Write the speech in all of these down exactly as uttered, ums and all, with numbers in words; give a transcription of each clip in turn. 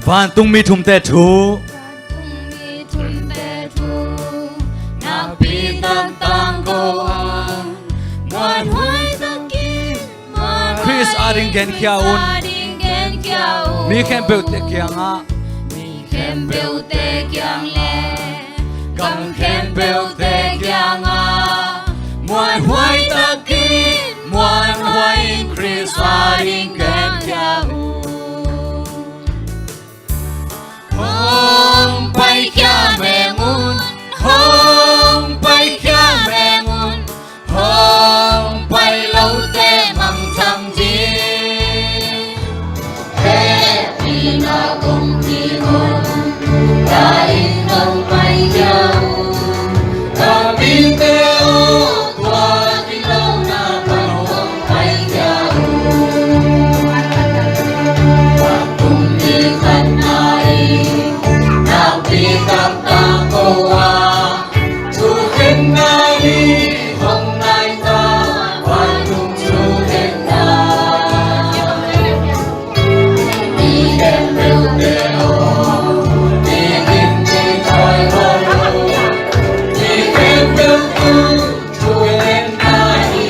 Vantungmi thumte thu. Vantungmi thumte thu. Nakpi tak tangko a, muanhuai takin, muanhuai Khrist ading genkhia un. Khrist ading genkhia un. Mi khempeuhte kiangah, mi khempeuhte kiang le gam khempeuhte kiangah, muanhuai takin, muanhuai in Khrist ading genkhia un. Hong paikhia meng un, hong paikhia meng un, hong pai lote mangthang ding. Hehpihna kong thum un, la-in hong paikhia un. Ka mite aw, tua kilawhna pan hong paikhia un. Tua kum ni khatna in nakpi tak tangko a, thukhenna ni hong nai ta, vantung thukhenna. Mi khempeuhte aw, mi khempeuhte aw, mi khempeuhte aw, thukhenna ni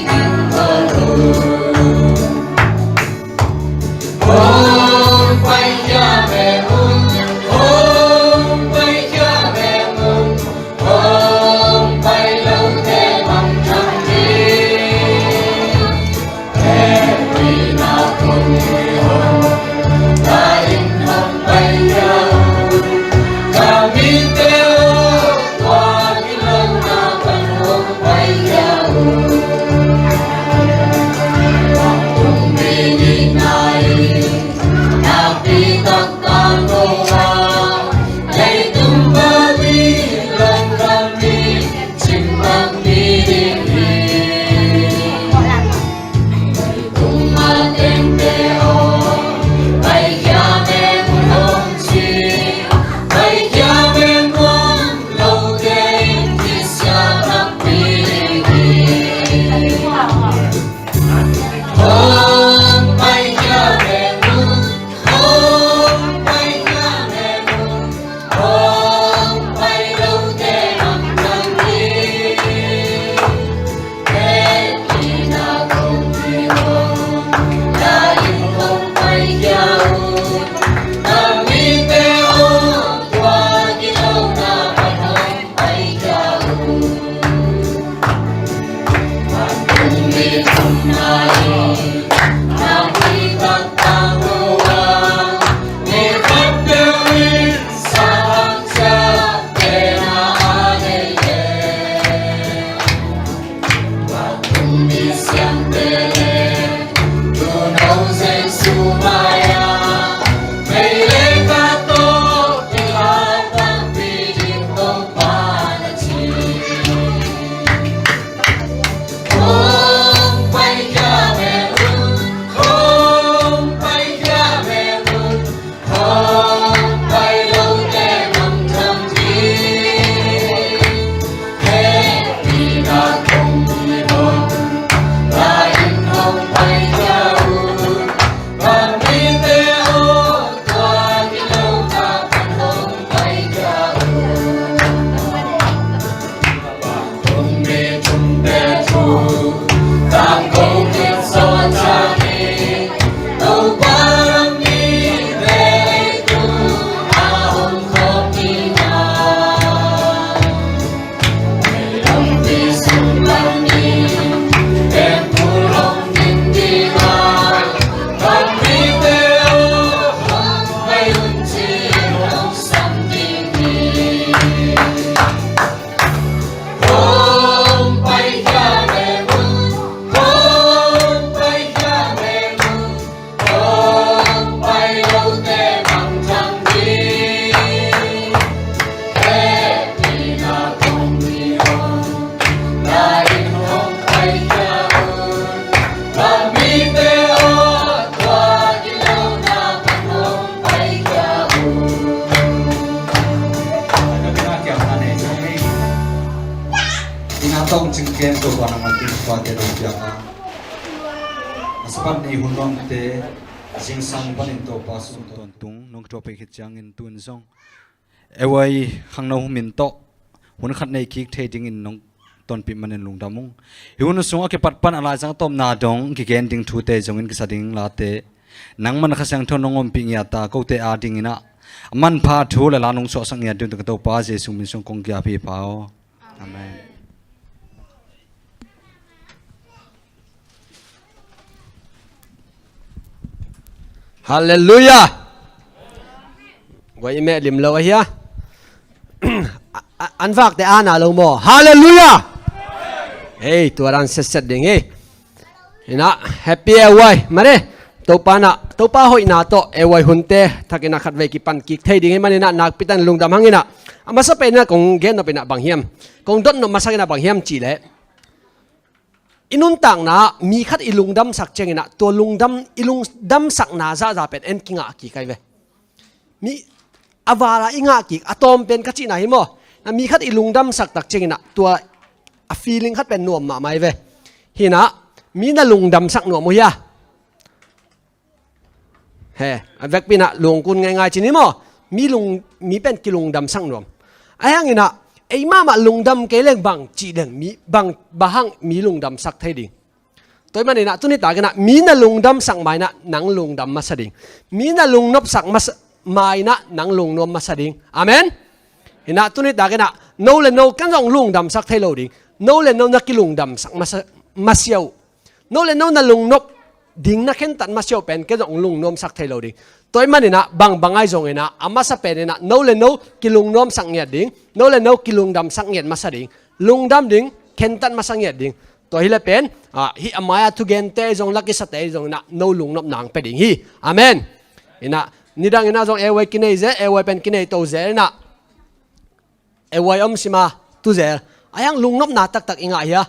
hong nai ta. Hong paikhia meng un, hong paikhia meng un, hong pai lote mangthang ding. Hehpihna kong thum un, la-in hong paikhia un. Ka mite aw, tua kilawhna pan hong paikhia un. Tua kum ni nihna in nakpi tak tangko a, leitung Babilon gam in cingtang ding hi. Leitung a tengte aw, paikhia meng un hong ci, paikhia meng un, lote in kisia nakpi ding hi. Hong paikhia meng un, hong paikhia meng un, hong pai lote mangthang ding. Hehpihna kong thum un, la-in hong paikhia un. Ka mite aw, tua kilawhna pan hong paikhia un. Vantung ni thumna in nakpi tak tangko a, mi khatpeuh in sanggam ciaptehna a nei leh, vantung mi siangtho le tuuno Jesu mai-ah, vei le gam tawh kilawm takpi ding Topa na ci. Hong paikhia meng un, hong paikhia meng un, hong pai lote mangthang ding. Hehpihna kong thum un, la-in hong paikhia un. Ka mite aw, tua kilawhna pan hong paikhia un. Vantung mi thumte thu, tangko khit zawh ciangin, Topa lam mite leitung ah hong khawm ding a, lampi sung panin tempul hong ding ding a, ka mite aw, hong pai un ci-in hong sam ding hi. Hong paikhia meng un, hong paikhia meng un, hong pai lote mangthang ding. Hehpihna kong thum un, la-in hong paikhia un. Ka mite aw, tua kilawhna pan hong paikhia un. Ina tawng cingken Topa nang a tung pate dong piang a, a sapat ni hun nongte zingsang panin Topa sung tawntung Kong thuah pei khit ciangin tun zong ei khangno min tawh hun khat nei kik thei dingin nong tonpih manin lungdam ung. Hi hun sung a kipat pan a laizang a tawpna dong kigen ding thute zongin kisa ding late nangman Kha Siangtho nong ompih ngiat a kote a dinginah a manpha thu le la nong suahsak ngiat ding tawh ka Topa Jesu min sung kong kiap hi pha aw. Amen. Halleluiah. Guai i meh lim lo ahi a. A- a- an vakte ana lo maw? Halleluiah. Hei, tua dan setset ding hi. Hinah happy ei mare. Topa na Topa hoihna tawh ei hunte thakinah khatvei kipan kik thei ding hi maninah nakpitan lungdam hanginah a masa peninah kong gen nop inah bang hiam, kong dot nop masak inah bang hiam cihleh i nuntakna mi khat i lungdamsak cianginah tua lungdam i lungdamsakna zahzah pen en kingah kik ai ve. Mi a vala i ngah kik a tawm pen ka cihna hi maw? Na mi khat i lungdamsak tak cianginah tua a feeling khat pen nuam mahmah ai ve. Hinah mi na lungdamsak nuam uh hia? He a vekpinah lungkun ngaingai cin hi maw? Mi lung mi pen kilungdamsak nuam. A hianginah ei mahmah lungdam kei leng bang cih leng mi bang bahang mi lungdamsak thei ding. Tua hi maninah tuni takinah mi na lungdamsak mainah nang lungdam masa ding. Mi na lungnopsak masa mainah nang lungnuam masa ding. Amen. Hinah tuni takinah no le no ken zong lungdamsak thei lo ding. No le no na kilungdamsak masa masiau. No le no na lungnop ding na khentat masiau pen ken zong lungnuamsak thei lo ding. Tua hi maninah bang bang ai zonginah a masa peninah no le no kilungnuamsak ngiat ding. No le no kilungdamsak ngiat masa ding. Lungdam ding, khentat masa ngiat ding. Tua hi le pen ah, hih a mai-a thugente zong lakisate zonginah no lungnop nang pe ding hi. Amen. Inah nidanginah zong ei kinei zel, ei pen kinei to zel inah ei om sima tu zel. A hiang lungnopna taktak i ngah hia?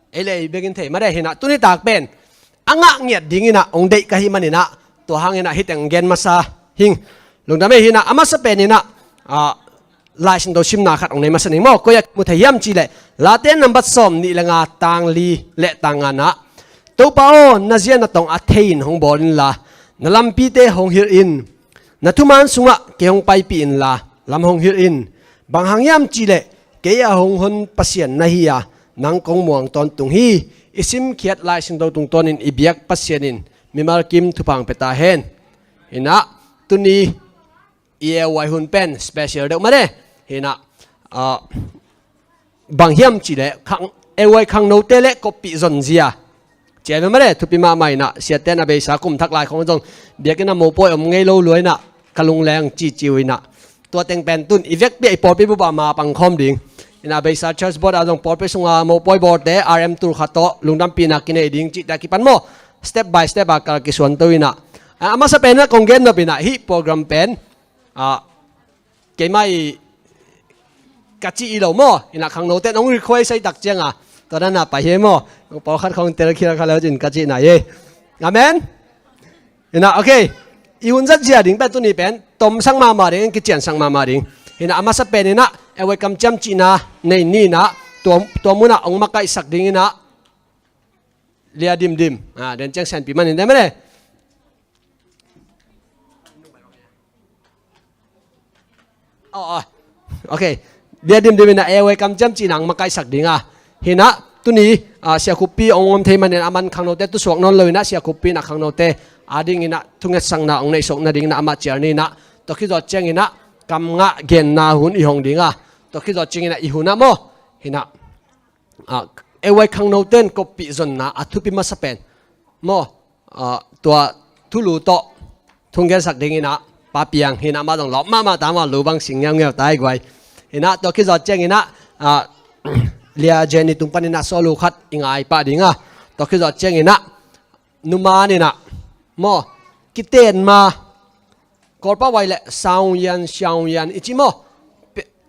Ei le ei bekin thei mare hinah tuni tak pen a ngah ngiat dinginah ong deih ka hi maninah tua hanginah hiteng gen masa hing. Lungdam ei hinah a masa peninah ah, Lai Siangtho simna khat ong nei masa ning maw? Koi a mu thei hiam cihleh Late nambat sawm nih le nga tang li le tang nga nah Topa aw, na zia na tong a thei in hong bawl inla na lampite hong hilh in. Na thuman sungah kei hong paipih inla lam hong hilh in. Bang hang hiam cihleh kei a hong hon Pasian na hi a nang kong muang tawntung hi. I simkhiat Lai Siangtho tungtawnin i biak Pasian in mimal kim thupha pia ta hen. Hinah tuni i ei hun pen special deuh mare. Hinah ah, bang hiam cihleh khang ei khangnote le koppih zonzia. Ciai mare thupi mahmah inah siaten a beisa kum thak lai khong zong biakinn a mopawi om ngei lo luainah ka lungleng ciciu inah tua teng pen tun i vekpi a i pawlpi bup a ma pangkhawm ding. Inah beisa church board a zong pawlpi sunga mopawi bawlte R M tul khat tawh lungdampihna kinei ding cihte a kipan maw? Step by step a kal kisuanto inah a masa penah kong gen nop inah hih program pen ah, keimah i ka cih i lo maw? Inah khangnote nong request ai tak cianga tua dana pai hi maw? Pawlkhat khong telkhial kha lo cin ka cihna hi. Amen. Inah okay. I hun zat zia ding pen tuni pen tomsak mahmah ding kiciansak mahmah ding. Inah a masa pen inah ei kamciam cihna nei ninah tua, tua munah ong makaihsak ding inah lia dimdim ah, den ciang senpi manin dem le. Oh, oh. Okay. Dia dimdim inah ei kamciam cih nang makaihsak dinga. Hinah tuni ah, Sia Khuppi ong om thei manin a man khangnote tusuak nawn lo inah Sia Khuppi inah khangnote a ding inah thungetsakna ong neihsuak nading inah amah cial ni inah tua khizawt ciang inah kam ngah genna hun i hong dinga. Tua khizawt ciang inah i hunah maw? Hinah ah, ei khangnoten koppih zonna a thupi masa pen maw? Ah, tua thulu tawh thunggensak dinginah Pa Piang hinah mah zong lawp mahmah ta maw, lu bang sing ngeungeu ta i guai. Hinah tua khizawt cianginah ah, Lia Jenny tung paninah solo khat i ngai pah dinga. Tua khizawt cianginah numan inah maw? Kiten ma Kawlpau vai le saung yan, saung yan i ci maw?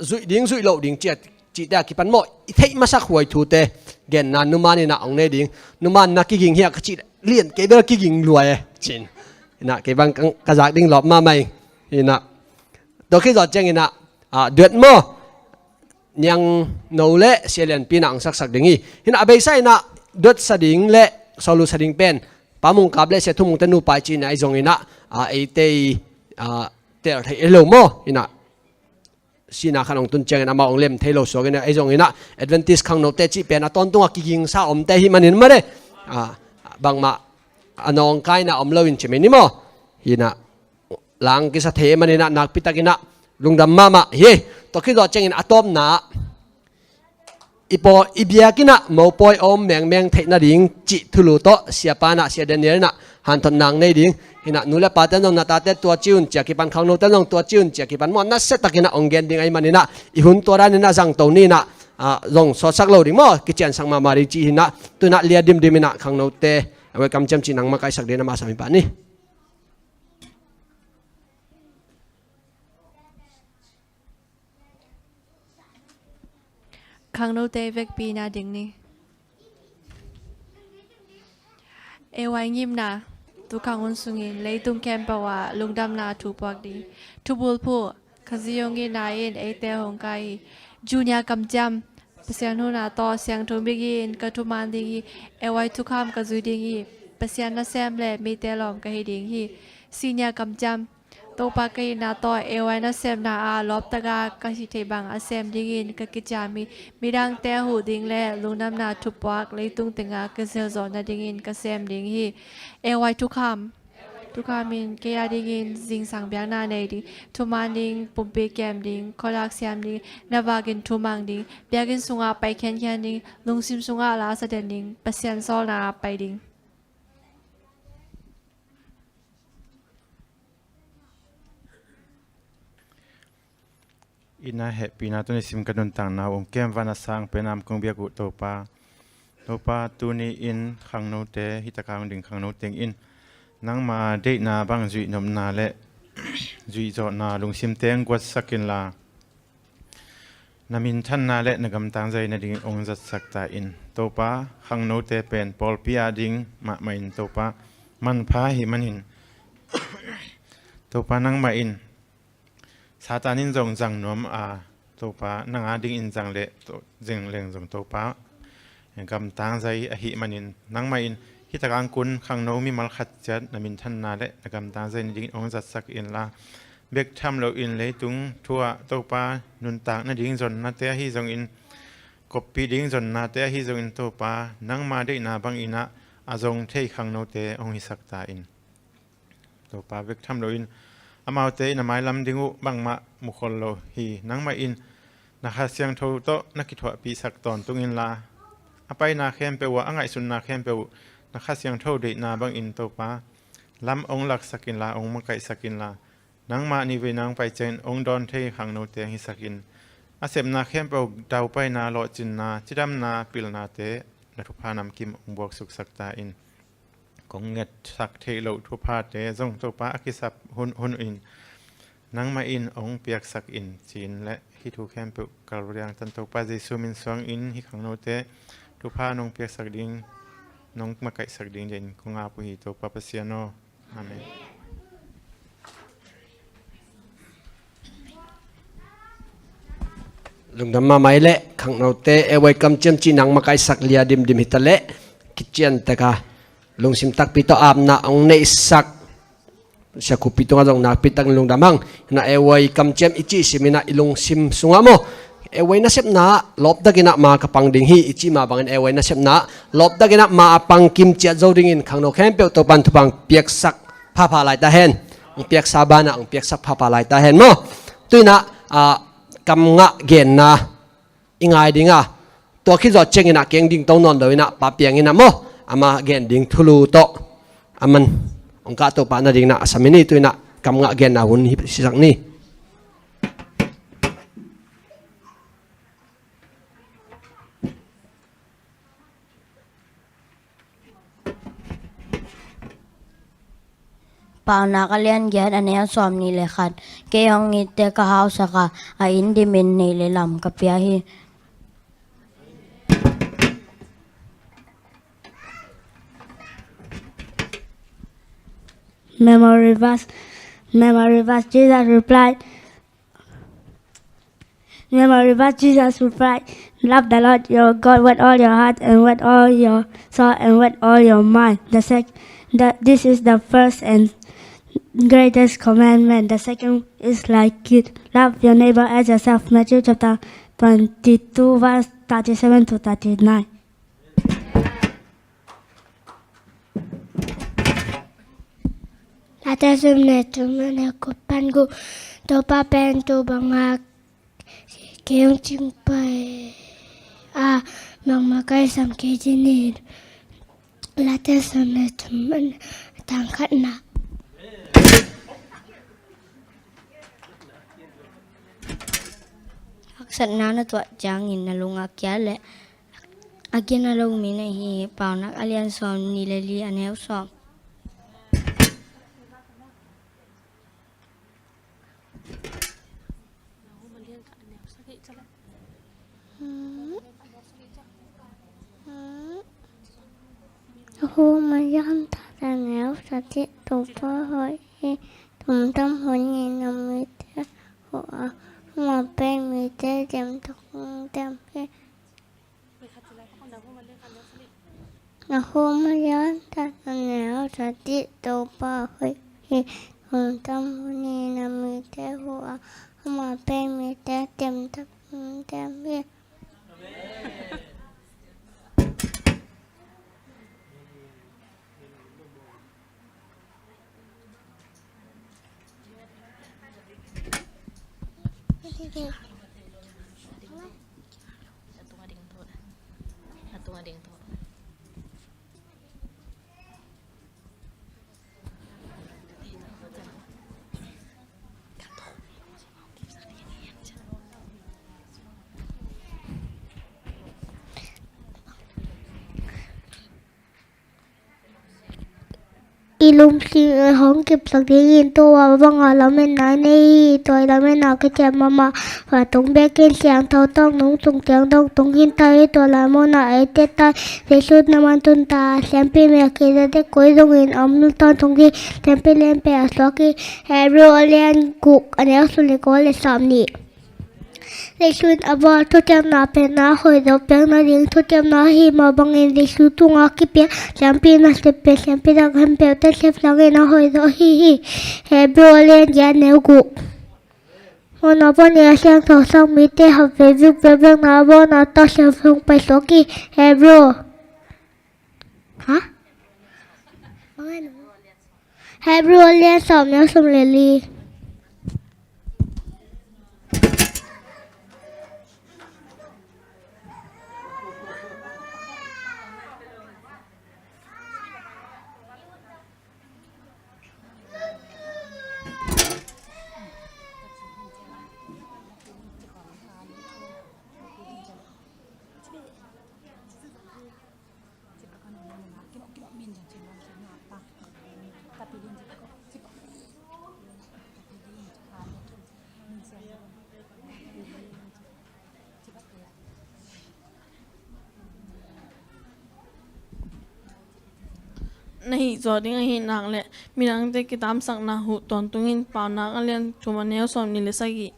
Zuih ding zuih loh ding cia cihte a kipan maw? I theih masak huai thute genna numan inah ong nei ding. Numan na kiging hia ka cih lian kei bel kiging luai e cin. Inah kei bang ka zak ding lawp mahmah ing. Inah tua khizawt cianginah ah, duet maw? Niang no le Sia Lianpi inah ong saksak ding hi. Hinah a beisa inah duet sa ding le solo sa ding pen Pa Mungkap le Sia Thumungte nupai ci inah i zong inah ah, eite i ah, tel thei lo maw? Inah sihna khat hong tun ciangin amau hong lem thei lo suak inah, ei zong inah Adventist khangnote cih pen a tawntung a kigingsa omte hi manin mah de. Ah, bangmah a nawngkaina om lo in ci mai ni maw? Inah lang kisa thei manin ah nakpi takin ah lungdam mahmah hi. Tua khit zawh ciangin a tawpna ah i pawi, i biakinn ah mopawi a om mengmeng theih nading cih thulu tawh siapa in ah, Sia Daniel in ah hanthotna hong nei ding. Inah nu le pate zong na tate tua ci un ci a kipan, khangnote zong tua ci un ci a kipan maw, nasia takin ah hong gen ding ahih manin ah i hun tua danin ah zangto ni inah, ah, zong sawtsak lo ding maw, kiciansak mahmah ding cih hi inah, tu inah lia dimdim inah khangnote, ei, welcome ciam cih nang makaihsak dingin amah sam hi pah ni. Khangnote vekpi-in a ding ni. Ei, ei ngimna, tukhang hun sungin leitung khempeuh ah lungdamna thu puak ding. Thubulphuh, Khazih hong itna in eite hong kai hi. Junior kamciam, Pasian huhna tawh siangtho migin ka thuman ding hi. Ei, ei thukham ka zui ding hi. Pasian nasem le mite lawm ka hi ding hi. Senior kamciam, Topa ka hihna tawh ei, ei nasepna ah lawptaka ka hih theih bang a sem dingin ka kiciam hi. Midangte a huh ding le lungdamna thupuak leitung tengah ka zelzawh nadingin ka sem ding hi. Ei, ei thukham, thukham in kei a dingin zingsang biakna nei ding, thuman ding, pumpi kem ding, khualak siam ding, na vakin thumang ding, biakinn sungah pai khenkhen ding, lungsim sungah la sa den ding, Pasian sawlna ah pai ding. Inn ah hehpihna tawh nisim ka nuntakna uh hong kem, van a sang pen a om kong biak uh Topa. Topa, tuni-in khangnote, hih taka hong ding khangnote in nangma deihna bang zuihnopna le zuihzawhna lungsimte hong guatsak inla, na minthanna le na gamtang zai nading hong zatsak ta in. Topa, khangnote pen pawlpi a ding mahmah in Topa, manpha ahih manin Topa, nangmah in Satan in zong zang nuam a, Topa, nang a dingin zang le, to-, zeng leng zong Topa, gamtang zai ahih manin nangmah in hih taka hong kun khangno mimal khat ciat na minthanna le na gamtang zai nadingin hong zatsak inla, bek tham loin leitung thu ah Topa, nuntak nading zonnate ahi zongin, koppih ding zonnate ahi zongin Topa, nangma deihna bangin ah a zong thei khangnote hong hisak ta in. Topa, bek tham loin amaute in a mailam ding uh bangmah mukhol lo hi. Nangmah in na Kha Siangtho tawh na kithuahpihsak tawntung inla, a paina khempeuh uh, a ngaihsutna khempeuh uh na Kha Siangtho deihna bangin Topa, lam hong laksak inla, hong makaihsak inla, nangmah nivei nang pai ciangin hong dawn thei khangnote hong hisak in. A sepna khempeuh daupaina, lawhcinna, cidamna, pilnate na thupha namkim hong buaksuksak ta in. Kong ngetsak theih loh thuphate zong Topa a kisap hun, hun in nangmah in hong piaksak in, ci-in le hih thu khempeuh Kalvari angtan Topa Jesu min suangin hih khangnote thupha nong piaksak ding, nong makaihsak ding dingin kong ap uh hi Topa Pasian aw. Amen. Lungdam mahmah hi leh, khangnote, ei, ei kamciam cih nang makaihsak lia dimdim hi ta leh, kician taka lungsim takpi tawh apna hong neihsak Sia Khupi tungah zong nakpi takin lungdam hang. Inah ei, ei kamciam i cih sim inah i lungsim sungah maw, ei, ei nasepna ah lawptakin ah ma ka pang ding hi i cih mah bangin ei, ei nasepna ah lawptakin ah ma a pang kim ciat zo dingin khangno khempeuh Topan thupha hong piaksak phapha lai ta hen. Hong piaksa banah hong piaksak phapha lai ta hen maw. Tu inah, ah, kam ngah genna i ngai ding a, tua khit zawh ciangin ah keng ding to nawn lo inah Pa Piang inah maw, amah gen ding thulu tawh aman hong kahto pah nading inah a sam hi ni. Tu inah kam ngah genna hun hi, hisak ni. Paunak a lian giat, a neu sawmnih le khat. Kei hong itte ka hausak a, a inn dimin neih le lam ka pia hi. Memory verse, memory verse, Jesus replied, Memory verse, Jesus replied, "Love the Lord your God with all your heart and with all your soul and with all your mind." The sec-, the, this is the first and greatest commandment. The second is like it. Love your neighbor as yourself. Matthew chapter twenty-two, verse thirty-seven to thirty-nine. Late sawm le thum, a neu khat pan guk. Topa pen tua banga kei hong cingh pai a, mangmang ka sam kei ci ni. Late sawm le thum, a tang khatna. Haksatna na tuah ciangin na lung a kia leh a kia na lo mi na hi hi. Paunak a lian sawm nih le li, a neu sawm. Hu mayan ta ta neu sa ti, Topa hoih hi. Tumtam hun ni na mite hu a, huma pen mite dem tuk dem hi. Na hu mayan ta ta neu sa ti, Topa hoih hi. Tumtam hun ni na mite hu a, huma pen mite dem tuk dem hi. I lungsim hong kipsak dingin tua banga lametna nei hi. Tua i lametna ka ciam mahmah. Tua tung bekin siangtho tawng nung tung tiang dong tung hin ta hi. Tua lai mawhna eite ta hi. Jesu na man tun ta, siampi mel kei zate koi zongin om tawntung ding. Siampi lianpi a suak hi. Hebru a lian guk, a neu sawm le kua le sawm nih. Jesu in a bawl thutiamna pen a hoih zawh piakna ding thutiamna hi. Mah bangin Jesu tungah kipiak siampi nasep pen siampi dang khempeuh tansep sangin a hoih zawh ahi hi. Hebru a lian giat, neu guk. Mawhna panin a siangtho sang mite hap ve, vik bekbekna a bawlna tawh siangtho hong paisuak hi. Hebru. Ha? Hebru a lian sawm, neu sawm le li. Na hih zawh ding ahih nak leh midangte kitamsakna huh tawntungin. Paunak a lian thum, a neu sawm nih le sagih.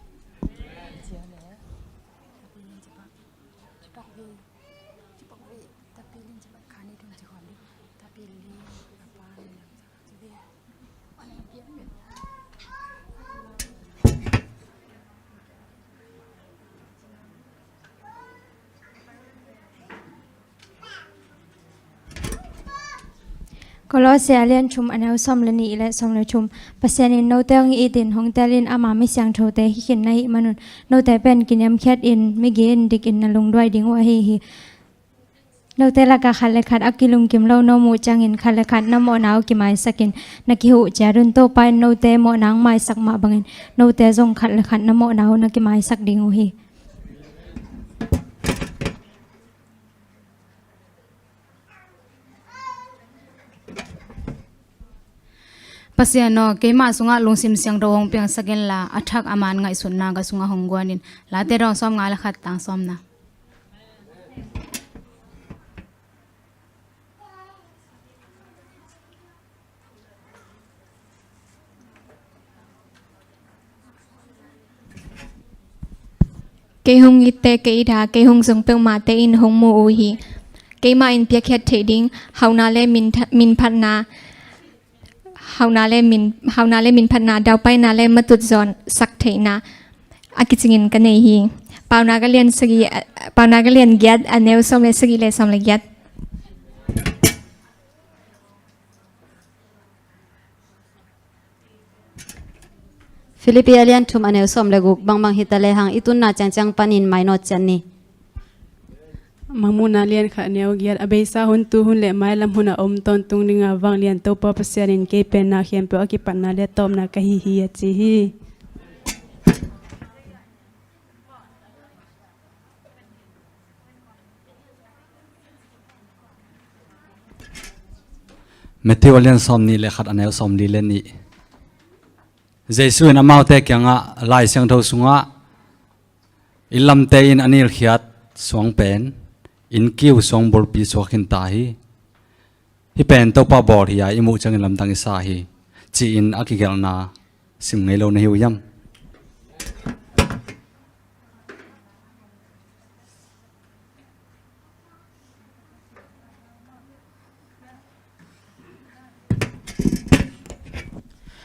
Kolose a lian thum, a neu sawm le nih le sawm le thum. Pasian in note hong itin hong telin ama mi siangthote hi khin na hih manun, note pen kiniamkhiatin migi in dikin na lungduai ding uh ahi hi. Note lakah khat le khat a kilungkim lo na om uh ciangin khat le khat na mawhna uh kimaisakin na kihuh ciat un. Topa in note mawhna hong maisak mah bangin note zong khat le khat na mawhna uh na kimaisak ding uh hi. Pasian aw, keimah sungah lungsim siangtho hong piangsak inla, a thak a man ngaihsutna ka sungah hong guanin. Late dawng sawmnga le khat, tang sawmna. Kei hong itte, kei it a, kei hong zong peuhmahte in hong mu uh hi. Keimah in piakkhiat theih ding hauhna le min, minphatna hauhna le min, hauhna le minphatna, daupaina le matut zawn sak theihna a kicingin ka nei hi. Paunak a lian sagih, Paunak a lian giat, a neu sawm le sagih le sawm le giat. Filipi a lian thum, a neu sawm le guk, bangbang hi ta lehang i tunna ciangciang panin mainawt ciat ni. Mangmuhna lian khat, a neu giat, a beisa hun, tu hun le mailam hun a om tawntung dinga vanglian Topa Pasian in kei pen na khempeuh a kipatna le tawpna ka hi hi, a ci hi. Matthew a lian sawm nih le khat, a neu sawm li le nih. Jesu in amaute kiangah, Lai Siangtho sungah, "Inn lamte in a nilkhiat suang pen inn kiu suang bulpi suak khin ta hi. Hih pen Topa bawl hi a, i muh ciangin lamdang i sa hi," ci-in a kigelhna sim ngei lo na hi uh hiam?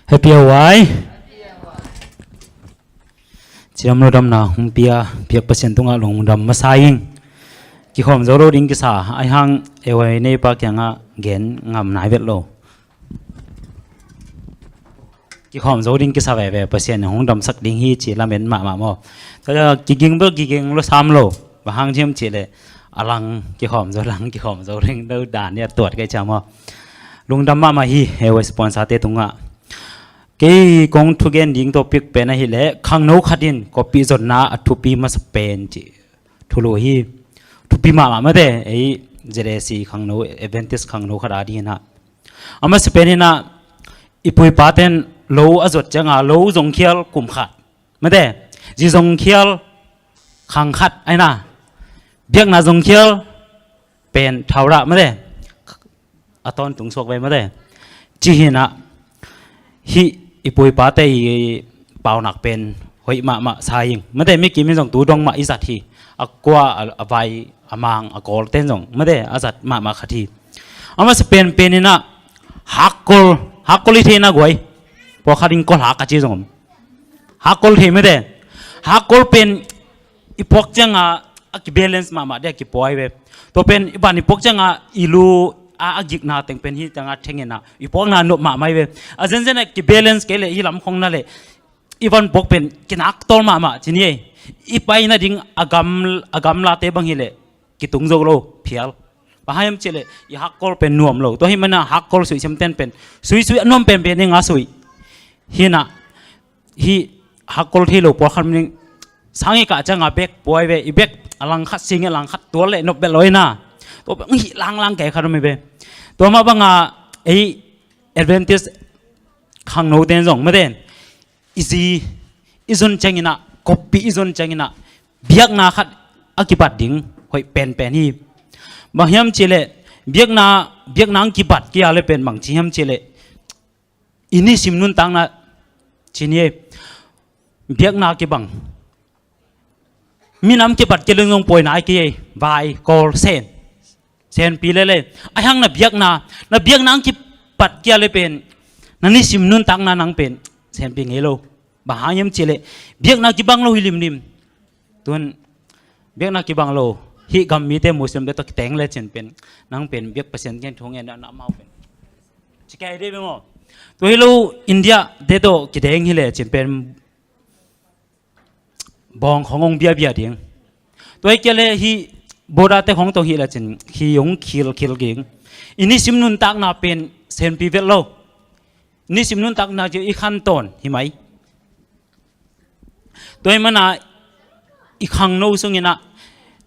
Happy a wai. Ciam lo damna hong pia, piak Pasian tungah lungdam masa ing. Kikhawm zo lo ding kisa, ahi hang ei wai neipa kiangah gen ngam nai vet lo. Kikhawm zo ding kisa veve, Pasian in hong damsak ding hi ci lamen mahmah maw. Tua kiging bel kiging lo sam lo. Bang hang hiam cih leh a lang kikhawm zo, lang kikhawm zo ding lo dan hi a tuat ka hih ciang maw. Lungdam mahmah hi, ei wai sponsor-te tungah. Kei kong thugen ding topic pen ahih leh khangno khat in kawppih zonna a thupi masa pen cih thulu hi. Thupi mahmah mate, ei Z A C khangno, Adventist khangno khat a ding in ah. A masa pen in ah, i pu i pate'n lo a zuat ciangin lo zong khial kum khat. Mate, zi zong khial khang khat, ahi na. Biakna zong khial pen thau rah, mate. A tawntung suak ve, mate. Ci hi in ah, hih i pu i pate i paunak pen hoih mahmah sa ing. Mate, mi kim in zong tu dong mah i zat hi. A kua, a, a vai, a mang, a kawlte'n zong, mate, a zat mahmah khat hi. A masa pen pen in ah, hakkol, hakkol i theihna guai. Pawlkhat in kol hak a ci zong om. Hakkol thei, mate. Hakkol pen i puak ciangin a kibalance mahmah ding a kipua hi ve. Tua pen i ban i puak ciangin i lu a, a gikna teng pen hih tengah theng in ah i puakna nop mahmah hi ve. A zenzen a kibalance kei leh hih lam khong na leh i van puak pen kinak tawl mahmah ci ni ei. I paina ding a gam, a gamlate bang hi leh kitung zo lo, phial. Bang hang hiam cih leh i hakkol pen nuam lo. Tua ahih manin ah hakkol suihsiamte'n pen suisui a nuam penpen ding a suih. Hi in ah, hih hakkol thei lo pawlkhat mah in sang i kah ciangin bag pua hi ve, i bag a langkhat sing, a langkhat tual leh nop bel lo hi in ah. Tua bang hih langlang kei khat om hi ve. Tua mah bangin ei Adventist khangnote'n zong, mate, i zi i zon ciangin ah, kawppih i zon ciangin ah, biakna khat a kibat ding hoih penpen hi. Bang hiam cih leh biakna, biakna hong kibat kei a leh pen bang ci hiam cih leh i nisim nuntakna ci ni ei. Biakna kibang, minam kibat kei leng zong pawi nai kei ei. Vai, kawl, sen, senpi lele. Ahi hang na biakna, na biakna hong kibat kei a leh pen na nisim nuntakna nang pen senpi ngei lo. Bang hang hiam cih leh biakna kibang lo hi limlim. Tu'n biakna kibang lo, hih gam mite, Muslimte tawh kiteng lecin pen nang pen biak Pasian kiang thu ngen na, amau pen ci kei ding ve maw. Tua hi lo, India te tawh kideng hi lecin pen bawng khong hong biabia ding. Tua hi kei leh hih border te khong tawh hi lecin hi hong khilkhil ding. I nisim nuntakna pen senpi vet lo. Nisim nuntakna ci i khantawn hi mai. Tua ahih manin ah i khangno sungin ah,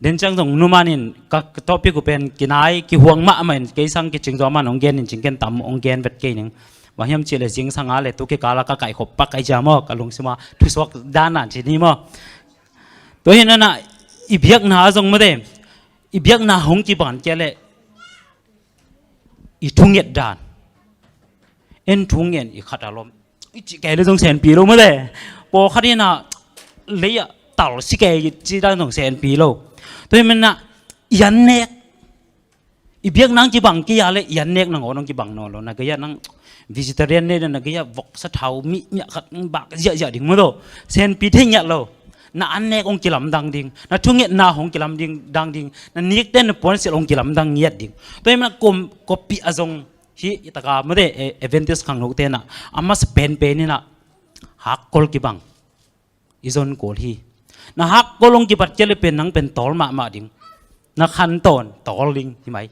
den ciang zong nu man in ka, ka topic uh pen kinai kihuang mahmah in, kei sang kicing zaw man hong gen in cing ken tam hong gen vet kei ning. Bang hiam cih leh zingsang a leh tu kikal a ka kaihkhop pak ahi ciang maw, ka lungsim a thusuak dan a ci ni maw. Tua ahih manin ah i biakna ah zong mate, i biakna hong kiban kei a leh i thunget dan, en thungen i khat a lom i cih kei leh zong senpi lo mate. Pawlkhat in ah lei ah tal si kei ci dan zong senpi lo. Tua ahih manin ah i an nek, i biakna hong kibang kei a leh i an nek nangawn hong kibang nawn lo. Na gei ah nang Vegetarian nei dan a gei a voksa thau mi miah khat bak ziahziah ding maw taw. Senpi thei ngiat lo. Na an nek hong kilamdang ding, na thungetna hong kilamdang ding, na nikten na puansilh hong kilamdang ngiat ding. Tua hi mana kom koppih a zong hi i taka mate, eh, Adventist khangnote na a masa penpen ina hakkol kibang i zon kul hi. Na hakkol hong kibat kia le pen nang pen tawl mahmah ding. Na khantawn tawl ding hi mai.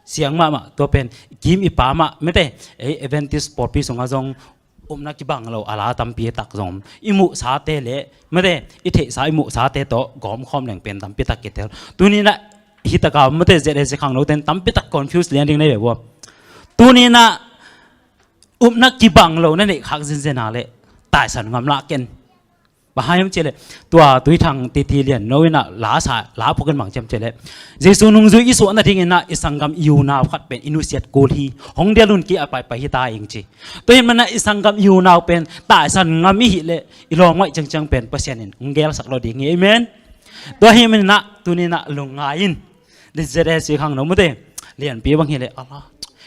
Siang mahmah tua pen kim i pa mah mate, ei Adventist pawlpi sungah zong upna kibang lo a la tampi tak zong om. I muhsate le mate i theihsa i muhsate tawh gawmkhawm leng pen tampi tak kitel. Tuni na hi taka mate Z S C khangnoten tampi tak confuse lian ding na hi ve bua. Tuni na upna kibang lo na neih khak zinzena le taisan ngam lah ken. Bang hang hiam cih leh tua Tuithang Titi Lian No ina la sa la phukin bang hiam cih leh Jesu nungzui i suahna dingina i sanggam i unau khat pen i nusiat kul hi. Hong dial un ki a paipai hi ta ing ci. Tua hi mana i sanggam i unau pen taisan ngam i hih leh i lawm ngaih ciangciang pen Pasian in hong gelsak lo ding hi. Amen. Tua hi mana tuni na lungngai in. Di Z S C khangno mate lianpi bang hi leh ala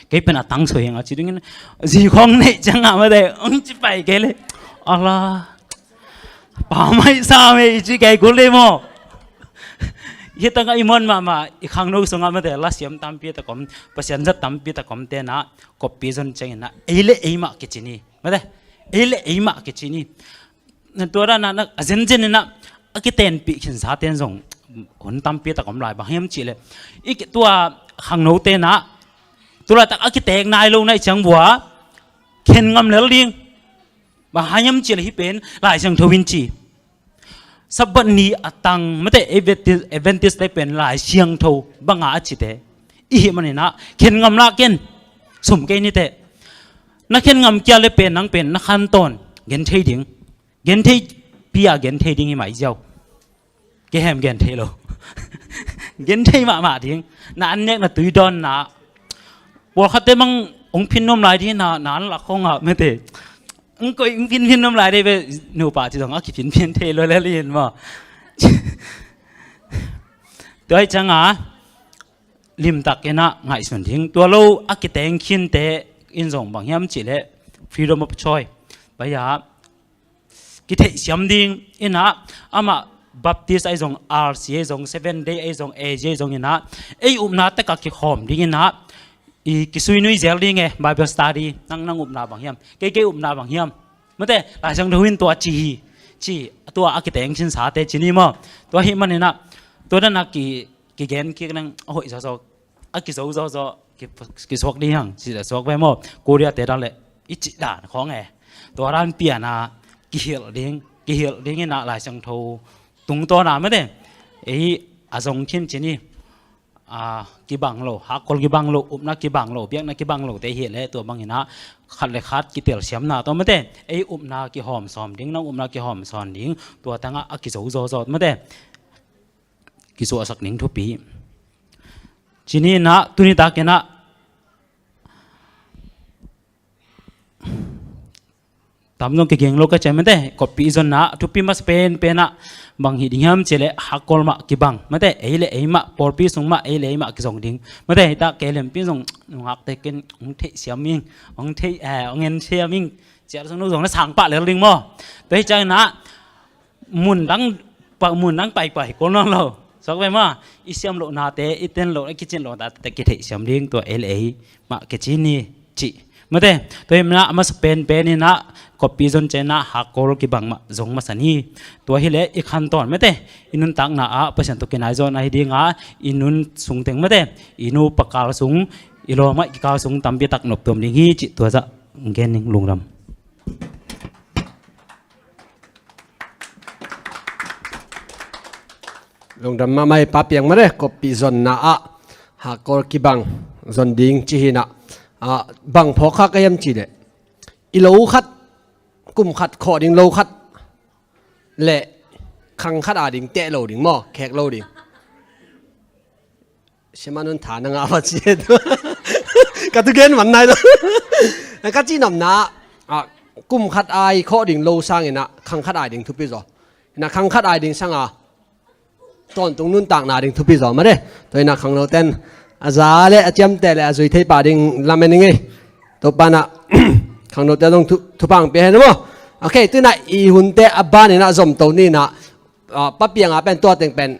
kei pen a tang soi hang a ci dingin zi khong neih ciang a mate hong ci pai kei leh ala pa mai sa mei ci kei kul le maw. Hi taka i muan mahmah i khangno sungah mate la siam tampi tak om, Pasian zat tampi tak om tena koppih zon ciangina ei le ei mah kici ni mate, ei le ei mah kici ni. Na tua dana na a zenzen ina a kitenpih khinsa ten zong hun tampi tak om lai bang hiam cih leh i ki- tua khangnote na tulaitak a kitek nai lo na i ciang bua khen ngam lel ding. Bang hang hiam cih leh hih pen Lai Siangtho in ci. Sabbath ni a tang mate Adventist, Adventist te pen Lai Siangtho banga a cite i hih manina khen ngam lah ken sum kei nite. Na khen ngam kia le pen nang pen na khantawn gen thei ding. Gen thei pi a gen thei ding hi mai ziau. Kei hem gen thei lo. Gen thei mahmah ding. Na an nek na tui dawn na. Pawlkhatte mang hong phin nuam lai ding na, na an lak hong a mete. Hong koih hong phin phin nuam lai ding ve nupa ci dong a kiphin phin thei lo le lin maw. Tua hi cianga limtak ina ngaihsun ding. Tua lo a kiteng khinte in zong bang hiam cih leh freedom of choice. Baya kitheihsiam ding ina amah Baptist ahi zong, R C ahi zong, Seventh Day ahi zong, A G ahi zong ina ei upna taka kikhawm ding ina i kisui nui zel ding e, Bible study, nang nang upna bang hiam, kei kei upna bang hiam. Mate, Lai Siangtho in tua ci hi, ci, tua a kiteng khin sate ci ni maw. Tua hi manina, tua dana ki, kigen kik nang a hoih zawzaw a kizo zawzaw ki, kisuak ding hang ci le suak ve maw. Korea te dan le i cih dan khawng e. Tua dan piana kihilh ding, kihilh ding ina Lai Siangtho tungtawna mete ei a zong khin ci ni. A, kibang lo, hakkol kibang lo, upna kibang lo, biakna kibang lo te hi le tua bangina khat le khat kitelsiamna tua mete ei upna kihawm sawm ding, nang upna kihawm sawm ding, tua tanga a kizo zawzaw mete kisuahsak ning thupi. Cini na tuni takina tam zong kigeng lo ka cem mete, kopi zonna thupi mas pen pena bang hi ding hiam cile hakkol mah kibang mete, ei le ei mah, pawlpi sung mah ei le ei mah kizong ding mete. Hita kei lempi zong nungak te ken hong theih siam ing, hong theih, eh, hong en siam ing. Ciar sung nu zong na sang pah lel ding maw. Tua hi ciangina mun dang pa, mun dang pai kua hi kol nawn lo. Sok ve maw, i siam lohnate, i ten loh, i kicin lohnate kitheih siam ding tua ei le ei mah kici ni cih. Mete, tua hi mah a masa pen pen ina kopi zon cena hakkol kibang mah zong masa ni. Tua hi le i khan tawn mete, i nuntakna ah Pasian tua kinai zawn ahi dinga i nun sung teng mete, i nu pakal sung, i lawmngaih kikal sung tampi tak noptuam ding hi cih tua zah gen ning lungdam. Lungdam mahmah hi Pa Piang mare, kopi zonna ah hakkol kibang zon ding ci hina. Ah, bang phawk kha ka hiam ci le i lo khat, kum khat khawh ding lo khat le khang khat a ding teh lo ding maw, khek lo ding. Siamanun tha na ngah va ci e tu. Ka tu gen man nai lo. Ka ci nopna ah kum khat ai khawh ding lo sangina khang khat ai ding thupi zaw. Ina khang khat ai ding sanga tawntung nuntakna ding thupi zaw mare. Tua ina khangno ten a za le a ciamteh le a zui thei pa ding lamen ing ei. Tua pana Khangnote zong thu, thupha hong pia hen maw. Ok, tu-in ah i hunte a ban-in ah zom to ni-in ah, ah, Pa Piang a pen tua teng pen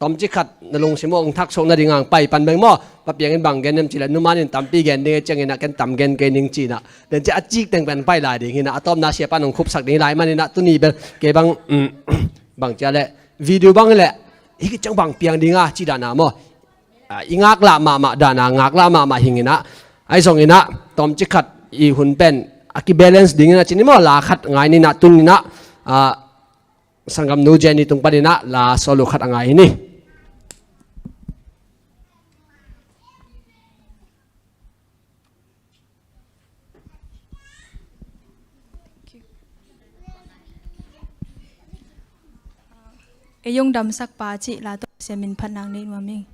tomcik khat na lungsim uh hong thaksuak nading hong pai pan beng maw. Pa Piang in bang gen hiam cih leh, Nu Man in tampi gen ding hi, ciangin ah ken tam gen kei ning ci-in ah, den ciang a cik teng pen pai lai ding hi-in ah, a tawpna siapa'n hong khupsak ding hi lai manin ah, tuni bel kei bang, um, bang ci a leh, video bang leh, hih ciang bang piang ding a cih dan a maw. Ah, i ngaklah mahmah dan a, ngaklah mahmah hi-in ah, ahi zongin ah, tomcik khat i hun pen a kibalance dingin ah ci ni maw, la khat ngai ni-in ah, tuni-in ah, ah, sanggamnu Jenny tung panin ah la solo khat a ngai hi ni. Ei hong damsak pa cih la tawh Pasian min phatna nei nuam ing.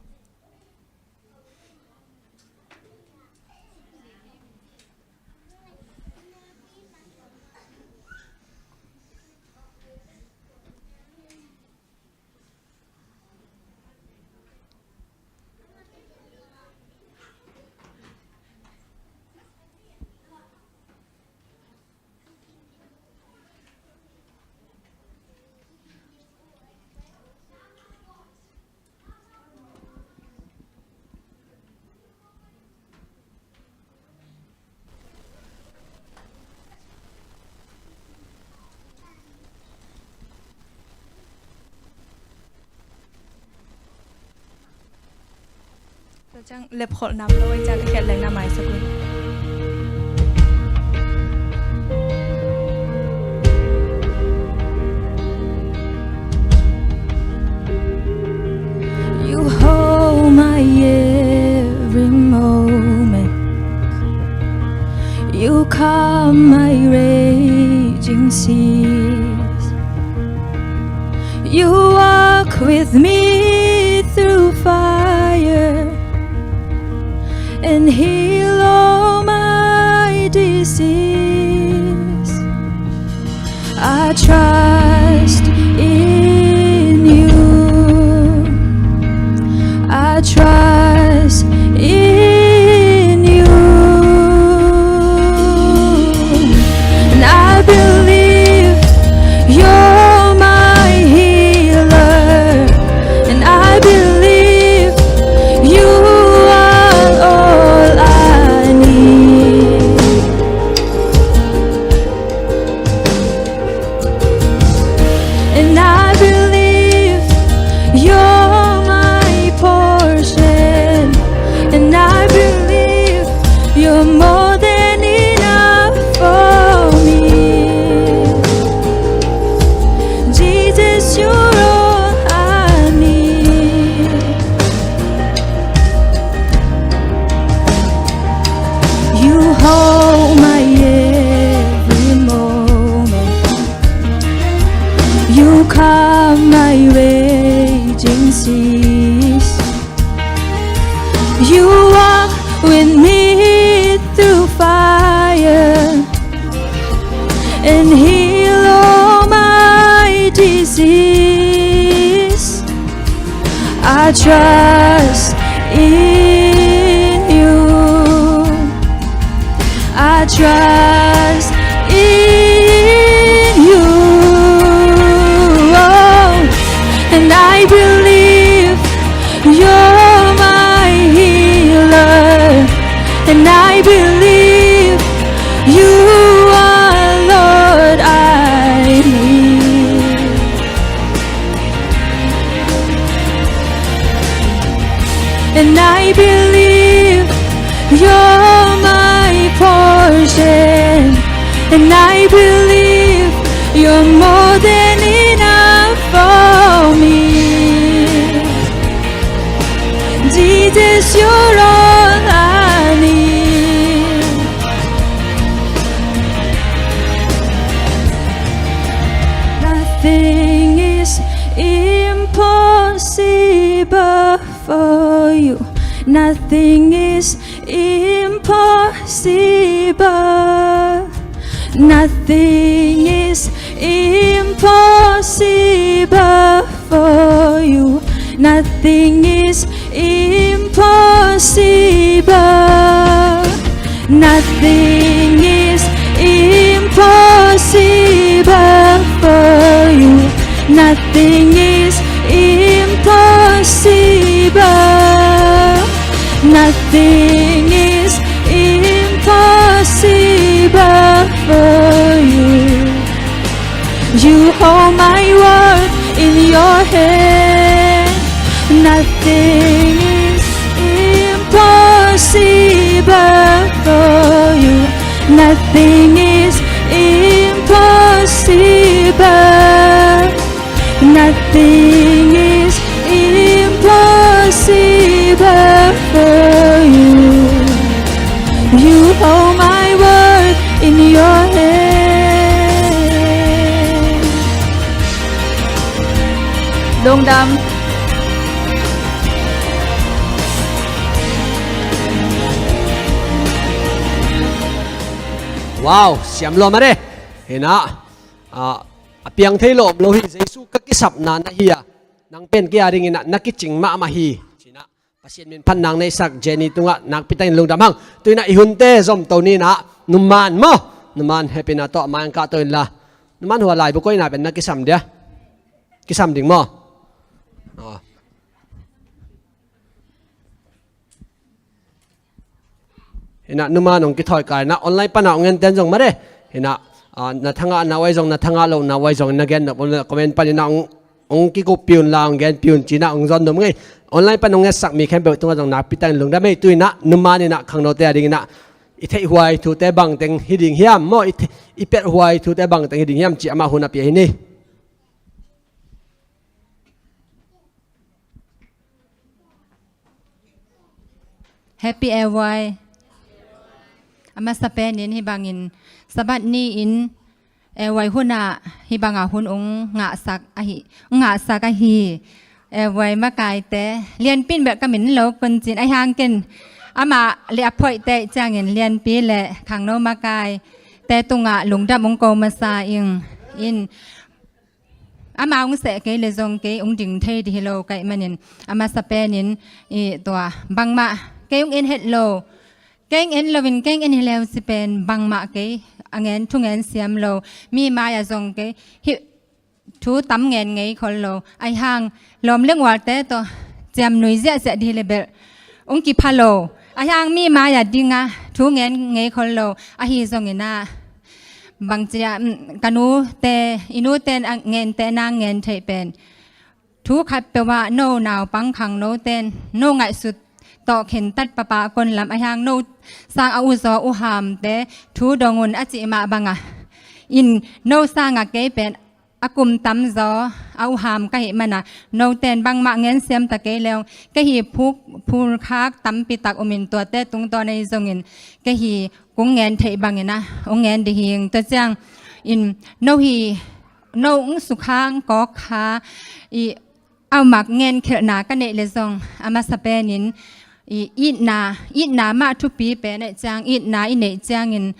Tua ciang lepkholh nam lo ei ciang ka khiat leng na maisak un. You hold my every moment. You calm my raging seas. You walk with me through fire and heal all my disease. I trust in you. I trust in you. And I believe you're my healer. And I believe you are all I need. And I believe you're my portion. And I believe you're more than enough for me. Jesus, you're all I need. You hold my every moment. You calm my raging seas. You walk with me through fire and heal all my disease. I trust in you. I trust in you. Oh, and I believe you're my healer. And I believe you are Lord I need. And I believe you're my portion. And I believe you're more than enough for me. Jesus, you're all I need. Nothing is impossible for you. Nothing is impossible. Nothing is impossible for you. Nothing is impossible. Nothing is Nothing is impossible for you. You hold my world in your hand. Nothing is impossible for you. Nothing is impossible. Nothing is impossible for you. You hold my world in your hand. Lungdam. Wow, siam lua mah de. Hi-in ah, a piang thei lo om lo hi. Jesu ka kisapna na hi a, nang pen kei a dingin ah na kicing mahmah hi, ci-in ah Pasian min phat nang neihsak Jenny tungah nakpi takin lungdam hang. Tu-in ah i hunte zom to ni-in ah, numan maw, numan hehpihna tawh mailam kah to inla, numan hua laibu koihna pen na kisam dia, kisam ding maw? Aw. Hi-in ah numan hong kithawi kei in ah, online pan a hong enten zong mah de. Hi-in ah, ah, na thangahna uh ahi zong, na thangah lohna uh ahi zong, na gen nop om leh comment panin ah hong, hong kikuppih unla, hong genpih un, ci-in ah hong zon nuam ing ei. Online pan hong etsak mi khempeuh tungah zong nakpi takin lungdam ei. Tu-in ah numan in ah khangnote a dingin ah i theihhuai thute bangteng hi ding hiam maw, i the-, i piathuai thute bangteng hi ding hiam cih amah hun a pia hi ni. Happy L Y. A masa penin hih bangin Sabbath ni-in L Y hun ah hih banga hun ung ngahsak ahi, ung ngahsak ahi. L Y makaite, Lianpi in bel ka min lo kun cin, ahi hang ken amah le a phoihte ciangin Lianpi le khangno makaite tungah lungdam ung ko masa ing. In Amah hong seh kei leh zong kei hong ding thei ding hi lo ka hih manin, a masa penin, i, tua, bangmah kei hong en het lo. Kei hong en loin kei hong en hi leu ci pen bangmah kei a ngen, thu ngen siam lo. Mi mai-ah zong kei hih thu tam ngen ngei khol lo. Ahi hang lawm le ngualte tawh ciamnui ziahziah ding hi leh bel hong kipha lo. Ahi hang mi mai-ah ding a thu ngen ngei khol lo. Ahi zongin ah, bangci a, mm, ka nute, i nute in a ngente nang ngen theih pen, thu khat peuh ah no naupang khangnote in no ngaihsut tawh khentat papa kon lam, ahi hang no sang a uzaw uhamte thu dong un a cih mah bangah, in no sangah kei pen a kum tamzaw a uham ka hih manah, note in bangmah ngen siam ta kei leh, kei hi phuk, phulkhak tampi tak om in, tuate tungtawn ahi zongin kei hi kong ngen theih bangin ah hong ngen ding hi ing. Tua ciangin no hi, no hong sukhang kawk kha, i, a umak ngen khelhna ka neih leh zong, a masa penin, i, itna, itna mah thupi pen ahih ciang, itna i neih ciangin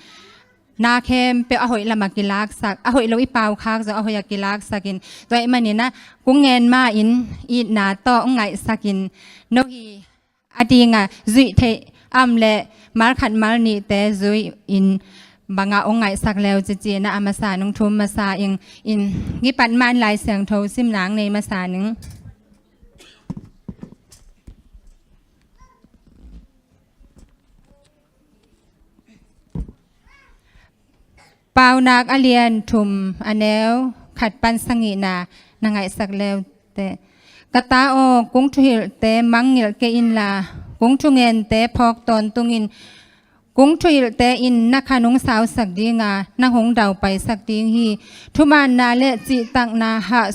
na khempeuh a hoih lamah kilaksak, a hoih lo i paukhak zong a hoih ah kilaksak in. Tua ahih manin ah kong ngen ma-in itna tawh hong ngaihsak in, no hi a dingah zuih theih a om leh mal khat mal nihte zui in bangah hong ngaihsak leu ci ci-in ah, a masa in hong thum masa ing. In, kipat ma-in Lai Siangtho simna hong nei masa ning. Paunak a lian thum, a neu khat pan sagihna na ngaihsak leu teh. Ka ta aw, kong thuhilhte mangngilh kei inla, kong thungente phawk tawntung in. Kong thuhilhte in na kha nong sausak ding a, nang hong daupaisak ding hi. Thumanna le cihtakna hah